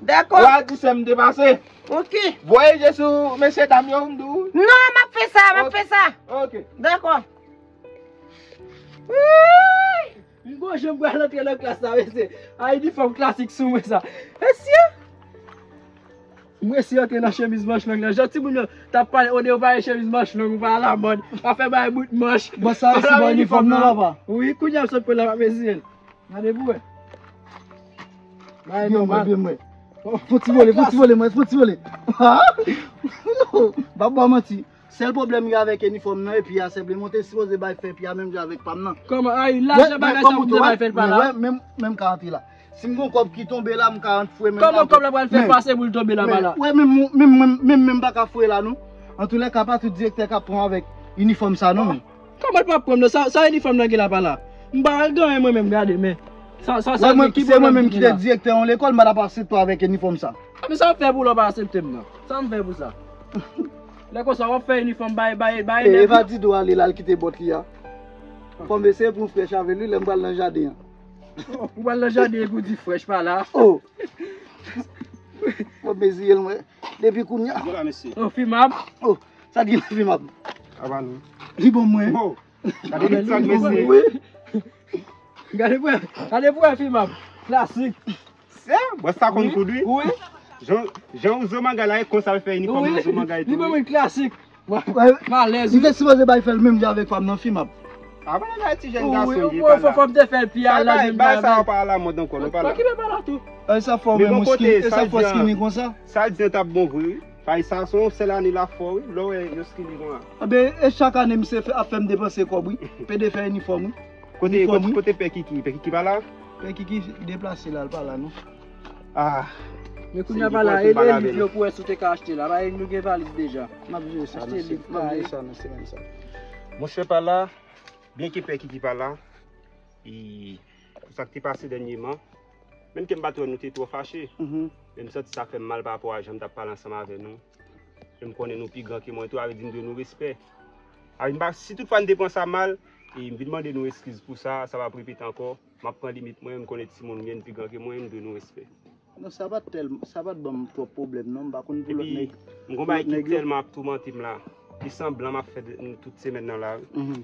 Dakò. Ou a di sè m te pase. Ok. Voye je sou mesye dam yo, m di w. Non, m ap fè sa, m ap fè sa. Ok. Dakò. Wouyy! M gon jan m pral antre nan klas la, mesye. A, inifòm klasik sou mwen sa. Mesye! M resi antre nan chemiz manch long nan. Jan timoun yo t ap pale, o de ou pa gen chemiz manch long, ou pa alamòd, pa fè bay bout manch. Bon, sa resi bon inifòm nan, papa. Wi, kounye a m sot pran la, m ap eziye l. Gade pou wè. Bay nòmal. Byen mwen, byen mwen. Fon ti vole, fon ti vole, mwen, fon ti vole. Non, m ap ba w manti. Sèl pwoblèm yo avèk inifòm nan, epi a senpleman te sipoze bay fè epi a menm jan avèk pa m nan. Kòman? Ay, lajan bagay sa pou te bay fè l pa la. Wè, menm, menm ka antre la. Si m gon kòb ki tonbe la, m ka antre fouye menm. Kòman kòb la pral fè pase pou l tonbe la pa la? Wè, menm, menm, menm, menm, menm pa ka fouye la, non. Antoulèka, pa tout direktè k ap pran avèk inifòm sa, non, menm. Kòman l p ap pran m nan? Sa, sa inifòm nan gen la pa la? M pa al ganyen mwen menm, gade, men. Sa, sa, sa, se mwen menm ki te direktè yon lekòl, m pa t ap aksepte w avèk inifòm sa. A, men sa w fè pou lè w pa aksepte m nan? Sa m fè pou sa? Lè konsa, w ap fè inifòm bay, bay, bay nèg yo. Eva di dwe ale la, l kite bòt li a. Fò m eseye pou m frèch avè li, lè m pral nan jaden an. Ou pral nan jaden epi w di frèch pa la. Oh! Fò m eziye l, mwen. Depi kounye a. Vwala, mesye. Oh, Fimab. Oh, sa t gen la, Fimab? Apa nou? Li bon, mwen. Bon. Gade li sa, mesye. Wi. Gade pou wè, gade pou wè, Fimab. Klasik. Sè, bòs sa konn koud, wi. Wi. Jan, jan Ouzo Manga la, e konsa l fè inifòm Ouzo Manga e tou. Li ban mwen klasik. Malèz, wi. Li te sipoze bay fè l menm jan avèk pa m nan, Fimab. Apa nan bagay ti jèn gason ye pa la. Fò, fò m te fè l pi alanj. Bagay sa pa alamòd ankò, non, pa la. Okipe pa la tou. E sa fò, men mouski, e sa fò skinny konsa. Sa l di an t ap bon vre, wi. Paske sa se yon sèl ane l ap fè, wi. Lè w wè yo skinny konsa. Anben, e chak ane misye fè, ap fè m depanse kòb, wi. Pede fè inifòm, wi. Kote, kote, kote Pè Kiki? Pè Kiki pa la? Pè Kiki deplase la, l pa la, non. Ah. Men kounye a pa la, e, e liv yo pou wè si w te ka achte la. Ba, nou gen valiz deja. M ap jere sa nan semèn sa. Monchè pa la, byenke Pè Kiki pa la, e, pou sa k te pase dènyeman, menm ke m pa t wè nou te twò fache, men m santi sa fè m mal pa rapò a jan m t ap pale ansanm avè nou. E m konnen nou pi gran ke mwen tou, sa vle di m dwe nou respè. A, m pa, si toutfwa n te pran sa mal, e m vin mande nou eskiz pou sa, sa p ap repete ankò. M ap pran limit mwen, m konnen timoun m ye, n pi gran ke mwen, m dwe nou respè. Non, sa pa t tèl-, sa pa t ban m twòp pwoblèm, non, m pa konn pou lòt nèg. Epi, m gon bagay ki tèlman ap toumante m la. Li sanblan m ap fè de, tout semèn nan la, wi.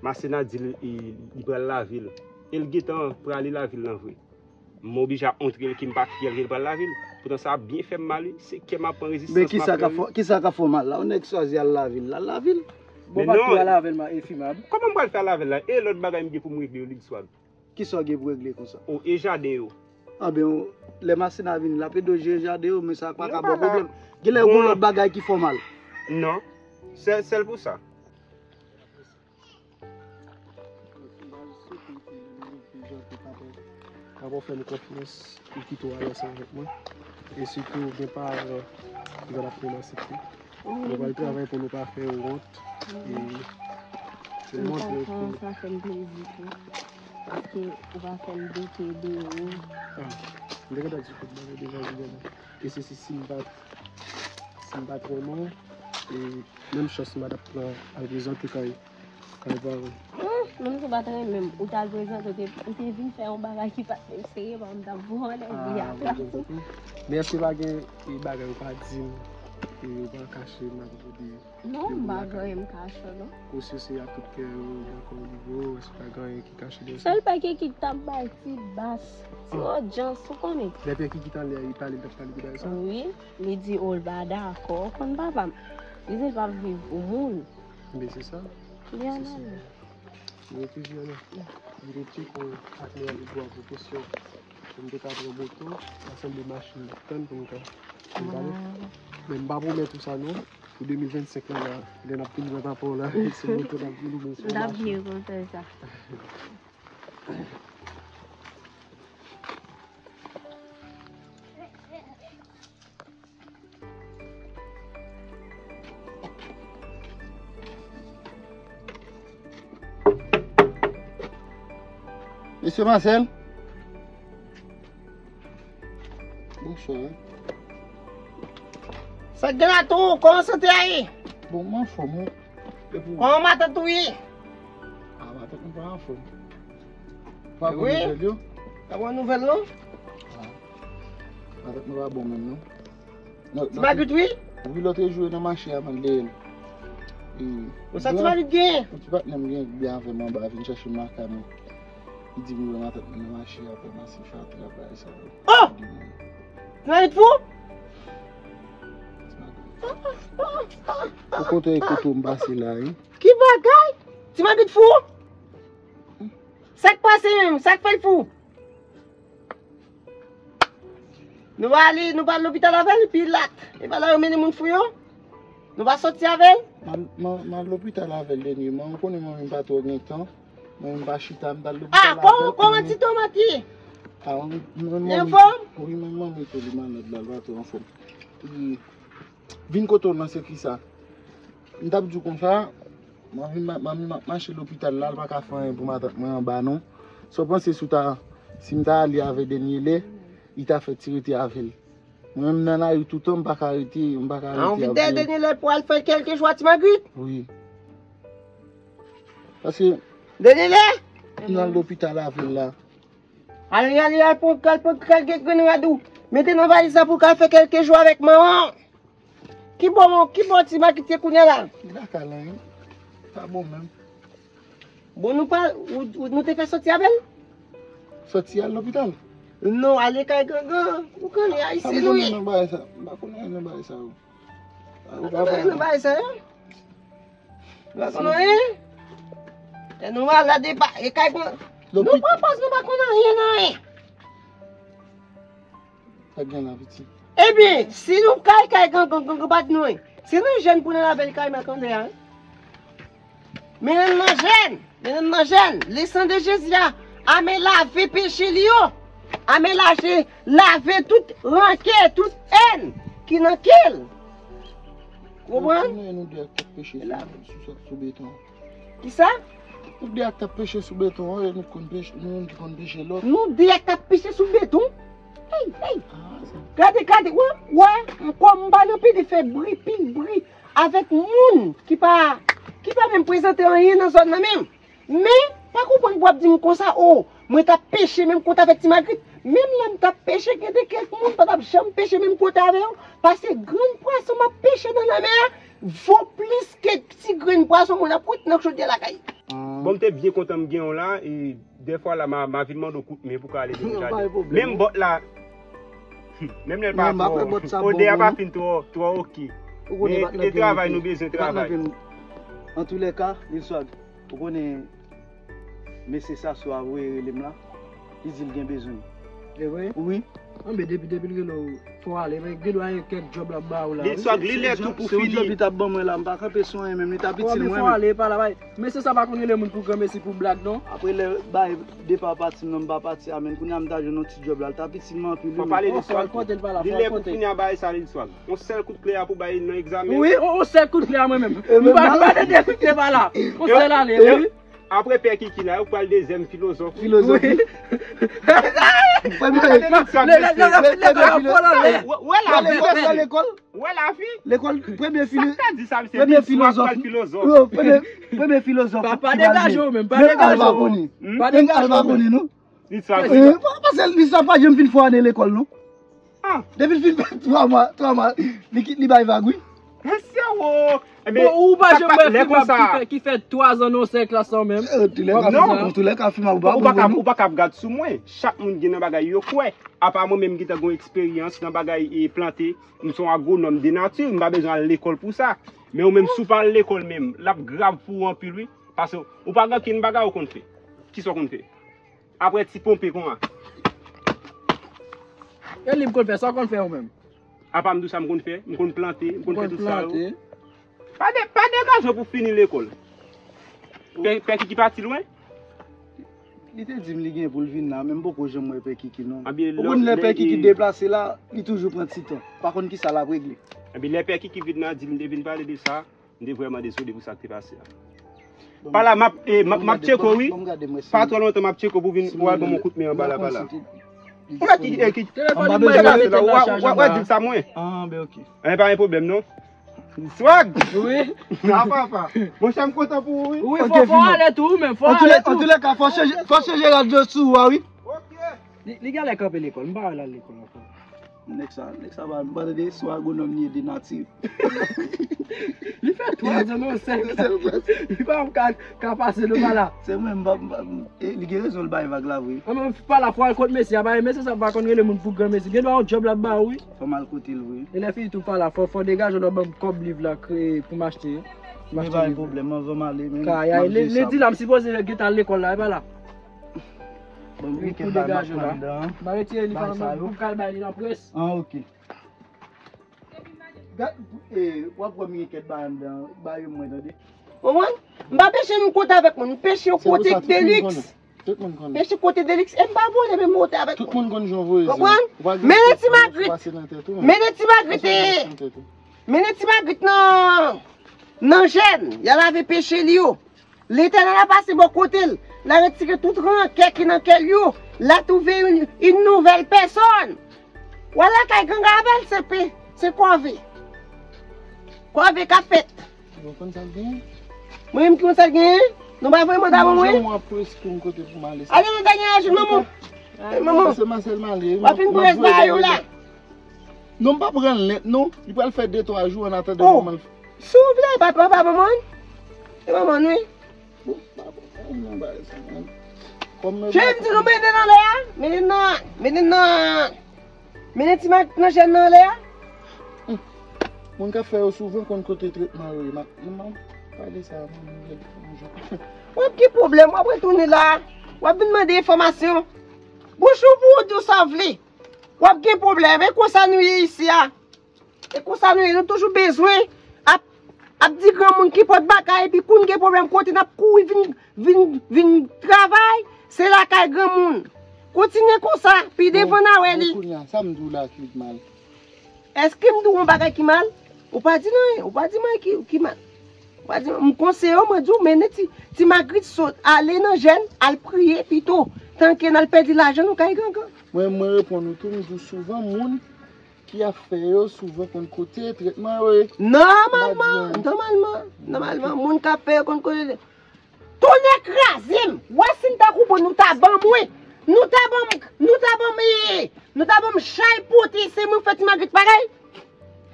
Masena di l, e, li pral lavil. E l gentan prale lavil nan vre. M oblije ap montre l ke m pa fyè l ke l pral lavil. Poutan sa ap byen fè m mal, wi. Se kè m ap pran rezistans m ap pran, wi. Men kisa k ap fè, kisa k ap fè w mal la? Yon nèg chwazi al lavil, l al lavil. Bon, men pa non, tou al avè l, Fimab. Kòman m pral fè al avè l la? E lòt bagay m gen pou m regle yo, li di swa. Kisa w gen pou regle konsa? O, e jaden yo? Anben, lè Masena vini, l ap ede w jere jaden yo, men sa pa ka ba w pwoblèm. Genlè gon lòt bagay ki fè w mal. Non. Sèl, sèl pou sa. Baz, sitou ke li vin pi janti, papa. Papa fè m konfyans, li kite w alèz avèk mwen. E sitou, gen paran ki pral ap relanse tou. Nou pral travay pou nou pa fè w wont. E pou montre w ke sa fè m plezi tou. Paske ou pa fè m doute de ou. Ah, m te gentan di tout bagay deja, Juliana. E se si, si m pa t, si m pa t renmen w, e menm chans m pa t ap pran al prezante kay. Kay paran. Hmm, menm si w pa t renmen m, ou t al prezante, ou te, ou te vin fè yon bagay ki pa t menm serye, pa m t ap voye anlè vi a. Mèsi, pa gen, e, bagay ou pa di m, e, ou pa kache m apropo de, de moun lakay. Non, m pa gen anyen m kache w, non. Ou si se ak tout kè ou, dakò, ou libre, èske pa gen anyen ki kache de sa? Sèl pa gen ki t ap bay ti bas, ti odyans, ou konnen. Lè Pè Kiki t anlè a, li pale, li t ap pale de bagay sa? Wi, li di, o, l pa dakò, ou konn papa m. Li di l p ap viv pou moun. Ebyen, se sa. Li ann ale. Mwen te di, Ana, m te tcheke yon ak Neyal Edouard pou kesyon pou m te ka pran moto, sa sanble machin l ap tann pou m ka, pou m ka ale. Men m pa pwomèt ou sa non, pou de mil vennsenk la, la, lè n ap vin wè papa w la, se moto n ap vin oubyen se yon machin. M t ap byen kontan sa. Mesye Marcel? Sa k gen la tou, kòman sante a ye? Bon, m anfòm, wi. E pou ou? Kòman matant ou ye? Ah, matant mwen pa anfòm. Pa bon nouvèl yo? Pa bon nouvèl, non? Ah. Matant mwen pa bon menm, non. Ti Magrit, wi? Wi, lòt jou nan mache a, man, dèyè l. Bon, sa Ti Magrit genyen? Yon ti patnè m gen byen avè m anba, vin chèche m lakay mwen. Li di m wè matant mwen nan mache a, fè mache fatra bagay sa yo. Oh! Ti Magrit fou? Ou kontan e kote m pase la, wi. Ki bagay? Ti Magrit fou? Sa k pase menm? Sa k fè l fou? Nou pa ale, nou pa al lopital avè l, pilat. E pa la yo mennen moun fou yo? Nou pa soti avè l? M al, m al, m al lopital avè l dènyèman. Ou konnen mwen menm pa twò gen tan. Mwen menm pa chita, m t al lopital avè l. Ah, kòman, kòman ti tomat ye? Ah, mwen, mwen, li anfòm? Wi, mwen manmi tou li malad la, l pa twò anfòm. Li vin kote w nan se kisa? M t ap di w konsa, manmi, manmi m ap mache lopital la, l pa ka fè anyen pou matant mwen anba non. Sa w panse si w ta, si m ta ale avè Dènyele, li ta fè ti rete avè l? Mwen menm nan lari toutan, m pa ka rete, m pa ka rete avè l. Anvi dèyè Dènyele pou al fè kèlkeswa Ti Magrit? Wi. Paske Dènyele! M nan lopital avè l la. Ale, ale, al pran, al pran kèlke grenn rad ou. Mete nan valiz la pou w ka al fè kèlke jou avèk manman. Ki bò, ki bò Ti Magrit ye kounye a la? Li lakay la, wi. Pa bon menm. Bon, nou pa, ou, ou, nou te fè soti avè l? Soti al lopital? Non, ale kay gangan. Ou konnen ayisyen nou ye. M pa konn anyen nan bagay sa. M pa konn anyen nan bagay sa yo. Ou pa konn anyen nan bagay sa yo? Ou pa konn anyen? E nou malad e pa, e kay gangan. Nou pran pòz nou pa konn anyen nan anyen. Sa gen la, piti? Ebyen, si nou kay, kay gangan, gangan pa di nou anyen. Si nou jèn pou nan labèl kay makandè a, wi. Men nan jèn, men nan jèn, le sang de Jésus a, ame lave peche li yo. Ame lave, lave tout ranke, tout èn ki nan kè l. Ou konprann? Konnen nou de ak tèt peche sou, sou, sou beton. Kisa? Nou de ak t ap peche sou beton an, e nou konn peche, nou youn ki konn peche lòt. Nou de ak t ap peche sou beton? Hey, hey! Gade, gade, wè, wè, ankò m pa nan pede fè bri, pil bri avèk moun ki pa, ki pa menm prezante anyen nan zòn nan menm. Men, pa konprann pou w ap di m konsa, o, mwen t ap peche menm kote avèk Ti Magrit. Menm lè m t ap peche, gen de kèk moun pa t ap janm peche menm kote avè yo, paske grenn pwason m ap peche nan lanmè a vo plis ke ti grenn pwason moun ap kwit nan chodyè lakay. Bon, m te byen kontan m gen w la, e dèfwa la, m a, m a vin mande w kout men pou ka ale deja. Menm bòt la, menm lè l pa twò, odè a pa fin twò, twò oke. Men e travay nou bezwen travay. Antoulèka, Lil Swag, ou konnen mesye Sasou a voye rele m la, li di l gen bezwen m. E vre? Wi. Anben depi, depi l rele w, fò w ale, men gen dwa gen kèk djòb l ap ba ou la, wi. Lil Swag, li lè tou pou fini. Se yon djòb li t ap ban mwen la, m pa kanpe sou anyen menm, li t ap itil mwen menm. Fò w ale, pa la, bay. Mesye sa pa konn rele moun pou granmesi, pou blag, non. Apre lè bay depa pati m nan, m pa pati a, men kounye a m ta jwenn yon ti djòb la, li t ap itil mwen anpil, wi. Fò pale Lil Swag. Li lè pou fini a bay sa, Lil Swag. Yon sèl kout klè a pou bay nan egzamen. Wi, yon, yon sèl kout klè a mwen menm. M pa, m pa de de kout klè pa la. Yon sèl ale, wi. Apre Pè Kiki la, yo pral dezyèm filozòf. Filozòf. Premye, premye filozòf. Wè lavi. Wè lavi. Lekòl, premye filo-, premye filozòf. Premye, premye filozòf. Pa degaje w menm, pa degaje w. Menm Al pa konnen. Menm Al pa konnen, non. Lil Swag. Paske Lil Swag pa janm fin fò ane lekòl, non. Ah. Depi l fin fè twa mwa, twa mwa, li kit, li bay vag, wi. Mesye, wo. Bon, ou pa janm wè Fimab ki fè, ki fè twa zan nan sèl klas lan menm. Antoulèka, Fimab, Fimab ou pa bon, non. Ou pa ka ap gad sou mwen. Chak moun gen nan bagay yo kwè. Apa mwen menm ki ta gen eksperyans nan bagay e plante, m se yon agwonòm de nati, m pa bezwen al lekòl pou sa. Men ou menm, si w pa al lekòl menm, l ap grav pou ou anpil, wi. Paske ou pa gen okenn bagay ou konn fè. Kisa w konn fè? Apre ti ponpe konsa. E li m konn fè, sa w konn fè ou menm? Apa m di w sa m konn fè, m konn plante, m konn fè tout sa yo. Pa de, pa degaje w pou fini lekòl. Pè, Pè Kiki pati lwen? Li te di m li gen pou l vin la, men m poko janm wè Pè Kiki non. Ou konn lè Pè Kiki deplase la, li toujou pran ti tan. Pa konn kisa l ap regle. Ebyen lè Pè Kiki vin la, di m te vin pale de sa. M te vrèman dezole pou sa k te pase a. Pa la, m ap, e, m ap, m ap tcheke w, wi. Pa twò lontan, m ap tcheke w pou vin, pou al ban m yon kout men anba la, pa la. Ou wè ki, e, ki, telefòn li mwen, se pase la, w a di l sa mwen. Ah, ben, ok. E pa gen pwoblèm, non. Swag! Wi. Ah, papa. Monchè, m kontan pou ou, wi. Wi, fò, fò ale tou, wi, men fò ale tou. Antouka, fò chanje, fò chanje radyo sou ou a, wi. Ok. Li, li genlè kanpe lekòl, m pa wè l al lekòl ankò. Nèg sa, nèg sa pa, m pa tande, se yon agwonòm li ye de nati. Li fè twa zan nan sèk la. Li pa ka, ka pase nou pa la. Se mwen, m pa, m pa, e, li gen rezon, l bay vag la, vre. An, men pa la, fò al kot mesye a, ba mesye sa pa konn rele moun pou gran mesye. Gen dwa yon djòb l ap ba ou, wi. Fò m al kote l, vre. E lè fini tou pa la, fò, fò degaje w ban m kòb liv la, kreye pou m achte. Pou m achte liv. Men pa gen pwoblèm, anvan m ale, men. Kay, lendi la, m sipoze gentan al lekòl la, e pa la. Bon, wi, pou degaje la. M a retire li pou m kal bay li nan près. Ah, ok. Gad, e, w ap wè m gen kèk bagay anndan, ba yo mwen, tande. Ou konprann? M pa peche m kote avèk moun, m peche kote Delix. Tout moun konnen. Peche kote Delix, e m pa vole, men m kote avèk moun. Tout moun konn jan w voye zye w. Konprann? Men ti Magrit. Men ti Magrit, e, men ti Magrit nan, nan jèn, y a lave peche li yo. Letènèl a pase bò kote l, l a retire tout rankè ki nan kè l yo, l a twouve yon, yon nouvèl pèsòn. W al lakay ganga avè l, se pe, se kòve. Kòve k ap fèt. Ou konn sa l genyen? Mwen menm ki konn sa l genyen? Nou pa voye manda ban mwen? Jan mwen ap prese pou m kote pou m ale sa. Ale nan dènye ajoun, manman. Manman. Se Masèl m ale. W ap fin prese ba yo la. Non, m pa pran l nèt, non. Li pral fè de, twa jou an atandan manman l. Si w vle, pa, pa, pa manman. Se manman, wi. Bon, pa bon, pa bon, non, bagay sa, man. Kòm mwen. Cheri, m di nou mennen nan lè a. Mennen nan, mennen nan, mennen ti Magrit nan jèn nan lè a. Hmm. Moun k ap fè yo souvan konn kote tretman yo ye. M ap, m ap pale sa, man, m vle yon jou. W ap gen pwoblèm, w ap retounen la. W ap vin mande enfòmasyon. Bouch ou pou w di w sa w vle. W ap gen pwoblèm. E konsa nou ye isi a. E konsa nou ye, nou toujou bezwen ap, ap di granmoun ki pòt bagay, epi kou n gen pwoblèm, kote n ap kouri vin, vin, vin travay, se lakay granmoun. Kontinye konsa, pi devan n a wè li. Bon, bon, kounye a, sa m di w la ki mal? Èske m di w yon bagay ki mal? Ou pa di nan anyen, ou pa di m anyen ki, ki mal. Ou pa di, m konseye w, mwen di w, mennen ti, ti Magrit sot, ale nan jèn, al priye pito, tanke n al pèdi lajan nou kay gangan. Mwen, mwen reponn ou tou, m di w souvan moun ki ap fè yo souvan konn kote tretman yo ye. Nòmalman, nòmalman, nòmalman, moun k ap fè yo konn kote. Tonnè kraze m! W a si n ta koupe nou ta ban mwen, nou ta ban m, nou ta ban m, e, nou ta ban m chay pote, se mwen fè ti Magrit bagay.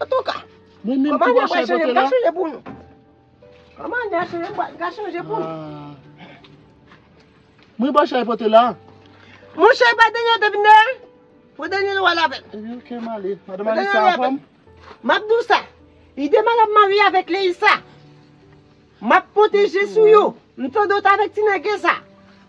Antouka, mwen menm ki pral chanje pote la. Kòman n ap chanje pou nou? Kòman n ap chanje, m ka chanje pou nou? Ah. Mwen pa chay pote la. Monchè, pa Daniel te vin dèyè? Pou Daniel w al avè l. Ebyen, ok, m ale. Madan Alisa anfòm? M ap di w sa. Li demen l ap marye avèk Leisa. M ap pwoteje sou yo. M tande w t avèk ti nèg sa.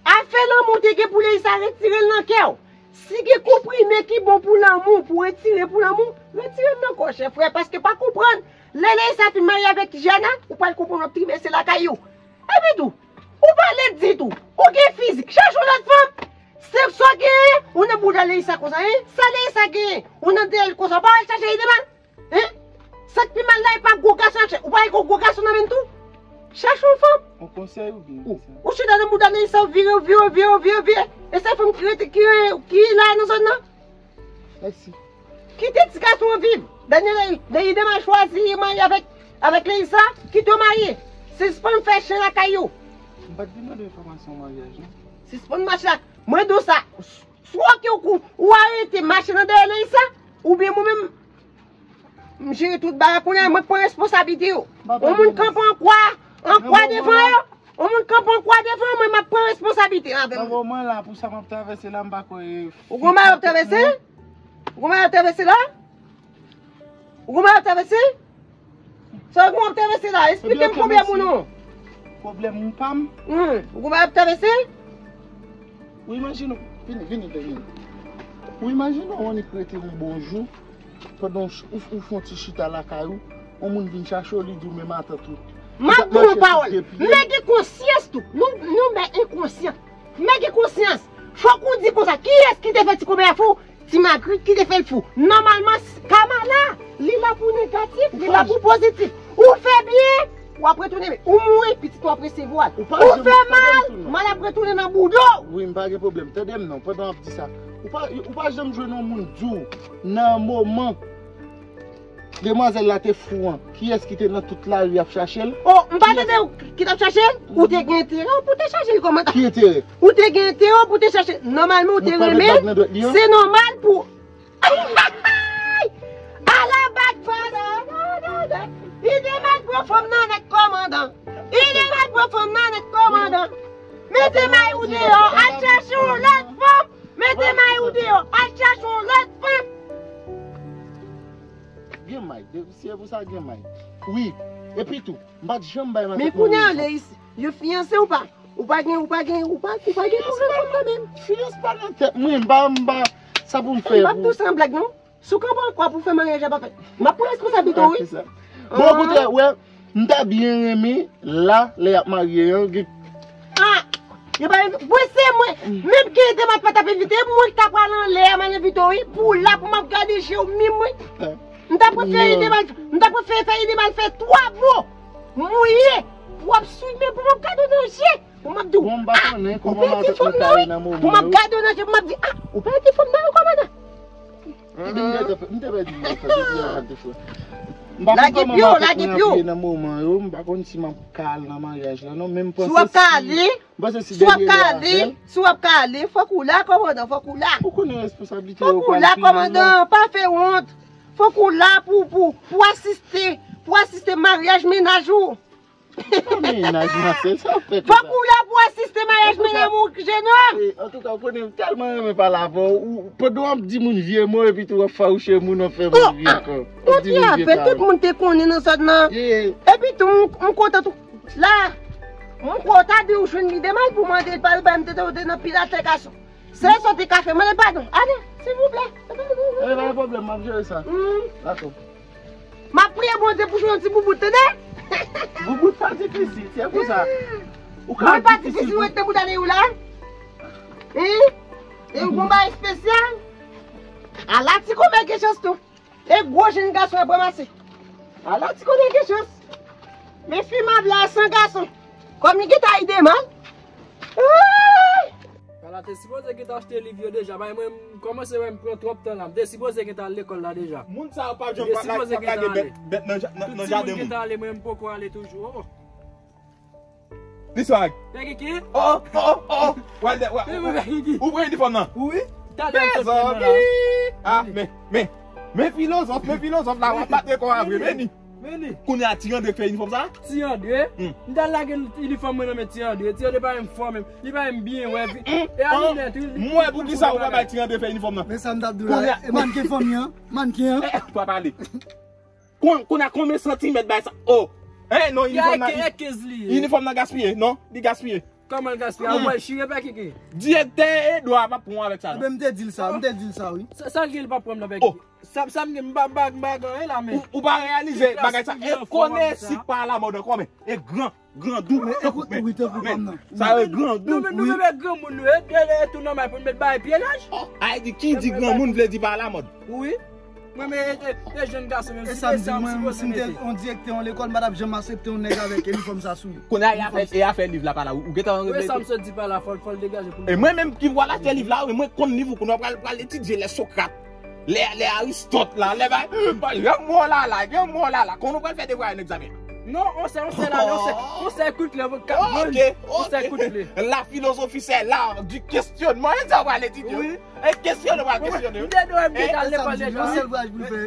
Afè lanmou te gen pou Leisa, retire l nan kè w. Si gen konprime ki bon pou lanmou, pou retire pou lanmou, retire l nan kò w, chè frè, paske pa konprann. Lè Leisa fin marye avèk Jana, ou pral konprann w ap trimese lakay yo. Epi tou, ou pa led ditou. Ou gen fizik. Chache yon lòt fanm. Se sa w genyen, ou nan bouda Leisa konsa, en? Sa Leisa genyen, ou nan dèyè l konsa. Ou pa al chache Idemal? En? Sa k pi mal la, e pa gwo gason ap chache. Ou pa gen gwo gason nan men l tou? Chache yon fanm. Yon konsèy oubyen? Ou, ou chita nan bouda Leisa, w vire, w vire, w vire, w vire, w vire. E sèl fanm ki rete, ki, ki la nan zòn nan? Mèsi. Kite ti gason an viv. Daniel, Daniel Demal chwazi marye avèk, avèk Leisa, kite yo marye. Sispann fè chen lakay yo. M pa t vin mande enfòmasyon maryaj, non. Sispann mache la. Mwen di w sa. Swa ke ou, ou arete mache nan dèyè Leisa, oubyen mwen menm, m jere tout bagay kounye a, mwen k pran responsablite yo. Yon moun kanpe an kwa, an kwa devan yo. Yon moun kanpe an kwa devan mwen, m ap pran responsablite avè m. Papa, mwen la pou sa m ap travèse la, m pa kwè. Ou gon bagay w ap travèse? Ou gon bagay w ap travèse la? Ou gon bagay w ap travèse? Sa w gon ap travèse la? Esplike m pwoblèm ou non. Pwoblèm ou pa m? Wi, ou gon bagay w ap travèse? Ou imajine w, vini, vini, vini. Ou imajine w annik rete yon bon jou, pandan w ch-, ou, ou fè yon ti chita lakay ou, yon moun vin chache w, li di w men matant ou. M ap di w yon pawòl. Men gen konsyans tou. Nou, nou men enkonsyan. Men gen konsyans. Fòk ou di konsa, kiyès ki te fè ti konbyen a fou? Ti Magrit ki te fè l fou. Nòmalman, s-, Kamala, li la pou negatif, li la pou pozitif. Ou fè byen, w ap retounen byen. Ou mouri, pitit ou ap resevwa l. Ou fè mal, mal ap retounen nan bouda w. Wi, m pa gen pwoblèm. Tande m non, pandan w ap di sa. Ou pa, ou pa janm jwenn yon moun di w nan moman demwazèl la te fou an, kiyès ki te nan tout lari ap chache l? Oh, m pa tande w ki t ap chache l? Ou te gen enterè w pou te chache l kòmandan. Ki enterè? Ou te gen enterè w pou te chache l. Nòmalman, ou te renmen l. Se nòmal pou Ala bag fada. Li te mal pran fanm nan nèt kòmandan. Li te mal pran fanm nan nèt kòmandan. Mete may ou deyò, al chache yon lòt fanm. Mete may ou deyò, al chache yon lòt fanm. Gen may, de- si e pou sa gen may. Wi, epi tou, m pa t janm bay matant mwen rezon. Men kounye a, Leis, yo fiyanse ou pa? Ou pa gen, ou pa gen, ou pa, ou pa gen pwoblèm kont mwen menm. Fiyans pa nan tèt mwen, m pa, m pa, sa pou m fè. M p ap tou san blag non. Si w kanpe ankò pou fè maryaj la pa fèt, m ap pran responsablite w, wi. Bon, okontrè, wè, m ta byen renmen, la, lè y ap marye an, gen Ah! Yo pa envite. Mwen se mwen, menm ki te mat pa t ap envite, mwen ki ta pral anlè a, m al envite w, wi. Pou w la, pou m ap gade je w, menm, wi. M ta prefere te mal, m ta prefere fè ide mal fè twa bo. Mouye, pou w ap swimen, pou m ap gade w nan je. Pou m ap di w, ah, ou pèdi fanm nan, wi. Pou m ap gade w nan je, pou m ap di, ah, ou pèdi fanm nan, wi, kòmandan. Epi m te, m te pèdi mwen, sa, depi yon kat de fwa. M pa konn kòman m ap fè pou m antre nan moman yo, m pa konn si m ap ka al nan maryaj la, non, men m panse si, m panse si Denie lè avè l. Si w ap ka ale, fòk ou la, kòmandan, fòk ou la. Ou konnen responsablite yo pral pi di la. Fòk ou la, kòmandan, pa fè wont. Fòk ou la pou, pou, pou asiste, pou asiste maryaj mennaj ou. Pa mennaj mwen, se sa w fè konsa. Fòk ou la pou asiste maryaj mennaj ou, jenòm. Antouka, ou konnen m tèlman renmen pale avè w, ou, pandan w ap di moun vye mo, epi tou w ap fawouche moun, w ap fè moun ri ankò. W ap di moun vye pawòl. Tout moun te konnen nan zòn nan. Epi tou, m, m kontan tou. La, m kontan di ou jwenn lide mal pou mande l pale, bay m tete ou te nan pil atè gason. Se sa w te ka fè, mande padon. Ale, silvouplè. E, pa gen pwoblèm, m ap jere sa. Dakò. M ap priye Bondye pou jwenn yon ti boubout, tande? Boubout pa difisil, se pou sa. Ou ka difisil. Mwen pa difisil, ou rete bout ale ou la. Hein? E yon konba espesyal. Ala ti konba gen chans tou. E gwo jenn gason ap ranmase. Ala ti konnen gen chans. Men fi m ap la san gason. Kòm li gentan ide mal. Ay! Ala te sipoze gentan achte liv yo deja. Bay mwen, m kòmanse wè m pran twòp tan la. M te sipoze gentan al lekòl la deja. Moun sa yo pa janm pa lage bèt, bèt nan ja-, nan, nan jaden moun. Tout timoun gentan ale, mwen m poko ale toujou. Oh, oh. Li swag. Pè Kiki? Oh, oh, oh, oh. Ou pran inifòm nan? Wi. Mezanmi. Ah, men, men, men filozòf, men filozòf la, w ap bat rekò a vre, men ni. Men ni. Kounye a Ti Andre k fè inifòm sa? Ti Andre? M t al lage inifòm mwen nan men Ti Andre. Ti Andre pa menm fò menm. Li pa menm byen wè. E a linèt, wi. M wè poukisa ou pa bay Ti Andre fè inifòm nan. Men sa m t ap di w la, e mannken fanmi an, mannken an. Pa pale. Kon, kounye a konbyen santimèt bay sa? Oh. Hein, non, inifòm nan, inifòm nan gaspiye. Non, li gaspiye. Kòman l gaspiye? Ou wè l chire Pè Kiki? Direktè Edouard pa pran avèk sa, non. Enben, m te di l sa, m te di l sa, wi. Sa, sa l gen, li pa pran nan Pè Kiki? Sa, sa m gen, m pa, m pa, m pa gen anyen la, men. Ou, ou pa reyalize bagay sa? E konnen sik pa alamòd ankò, men. E gran. Grandou, tankou, men, men, sa yo grandou. Nou, nou, nou, men granmoun nou, e, e, e tou nòmal pou n met bagay pye laj. Oh, a di ki di granmoun vle di pa alamòd. Wi. Mwen, men, e, e, e jèn gason, menm si se sa, m sipoze mete. E sa m di, mwen, si m te yon direktè yon lekòl, m pa t ap janm aksepte yon nèg avèk inifòm sa sou li. Kounye a, e afè, e afè liv la pa la, ou, ou gentan anrete. Wi, sa m sot di pa la, fò l, fò l degaje pou li. E mwen menm ki pral achte liv la, wi, mwen konn liv ou konnen pral, pral etidye lè Sokrat. Lè, lè Aristòt la, lè bay, bay, gen mò lala, gen mò lala. Konnen w pral fè devwa yo nan egzamen. Non, on sèl, on sèl ale, on sèl, on sèl kout kle, on sèl kout kle. La philosophie, c'est l'art du questionnement. E sa w pral etidye. Wi. E kesyone, w pral kesyone. M te dwe m te al lekòl deja.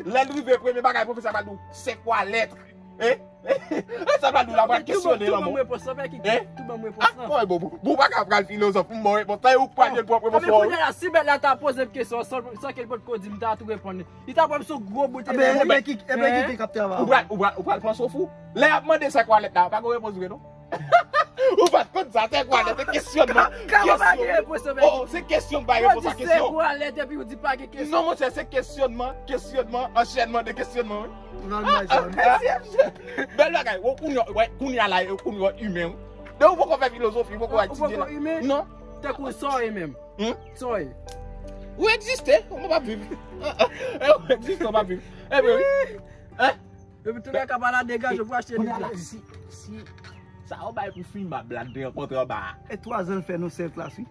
Lè l rive, premye bagay pwofesè a pral di w, c'est quoi l'être? Hein? Sa pral di w la pral kesyone lanmò. Tou ban m repons lan, Pè Kiki. Tou ban m repons lan. Ah, bon, bon, bon, ou pa ka pral filozòf, m ba w repons lan, e ou k pral jwenn pwòp repons ou. Kounye a la, si bèt la ta poze m kesyon san, san ke l potko di m, m ta tou reponn li. Li ta pran m sou gwo bout. Enben, enben, Kiki, enben, Kiki k ap travay. Ou pral, ou pral, ou pral pran souf ou. Lè y ap mande c'est quoi l'être la, pa gen repons vre non. Ou pa t konn sa, c'est quoi l'être, se kesyonman. Kòman pa gen repons, Pè Kiki? Oh, se kesyon k bay repons a kesyon. Yo di c'est quoi l'être, epi ou di pa gen kesyon. Non, monchè, se kesyonman, kesyonman, anchènman de kesyonman, wi. Bèl bagay. Wè, kounye a, wè, kounye a la, kounye a imen, wi. Donk, ou poko fè filozofi, ou poko etidye la. Ou poko imen? Non. Tankou sa w ye menm. Hmm? Sa w ye? Ou egziste, ou p ap viv. Ou egziste, ou p ap viv. Enben, wi. Hein? Epi tou lè ka pa la degaje pou achte liv la. Si, si, sa w bay pou fi m ap la de rankontre anba a. E twa zan l fè nou sèl klas, wi.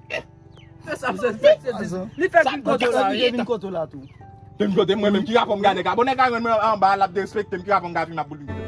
Fè sa, se, se, se, se. Li fè vin kote w la, wi. Vin kote w la tou. Vin kote mwen menm, ki rapò m gade ka? Bon, nèg a jwenn mwen anba, l ap derespekte m, ki rapò m gade vin ap boul vin kote?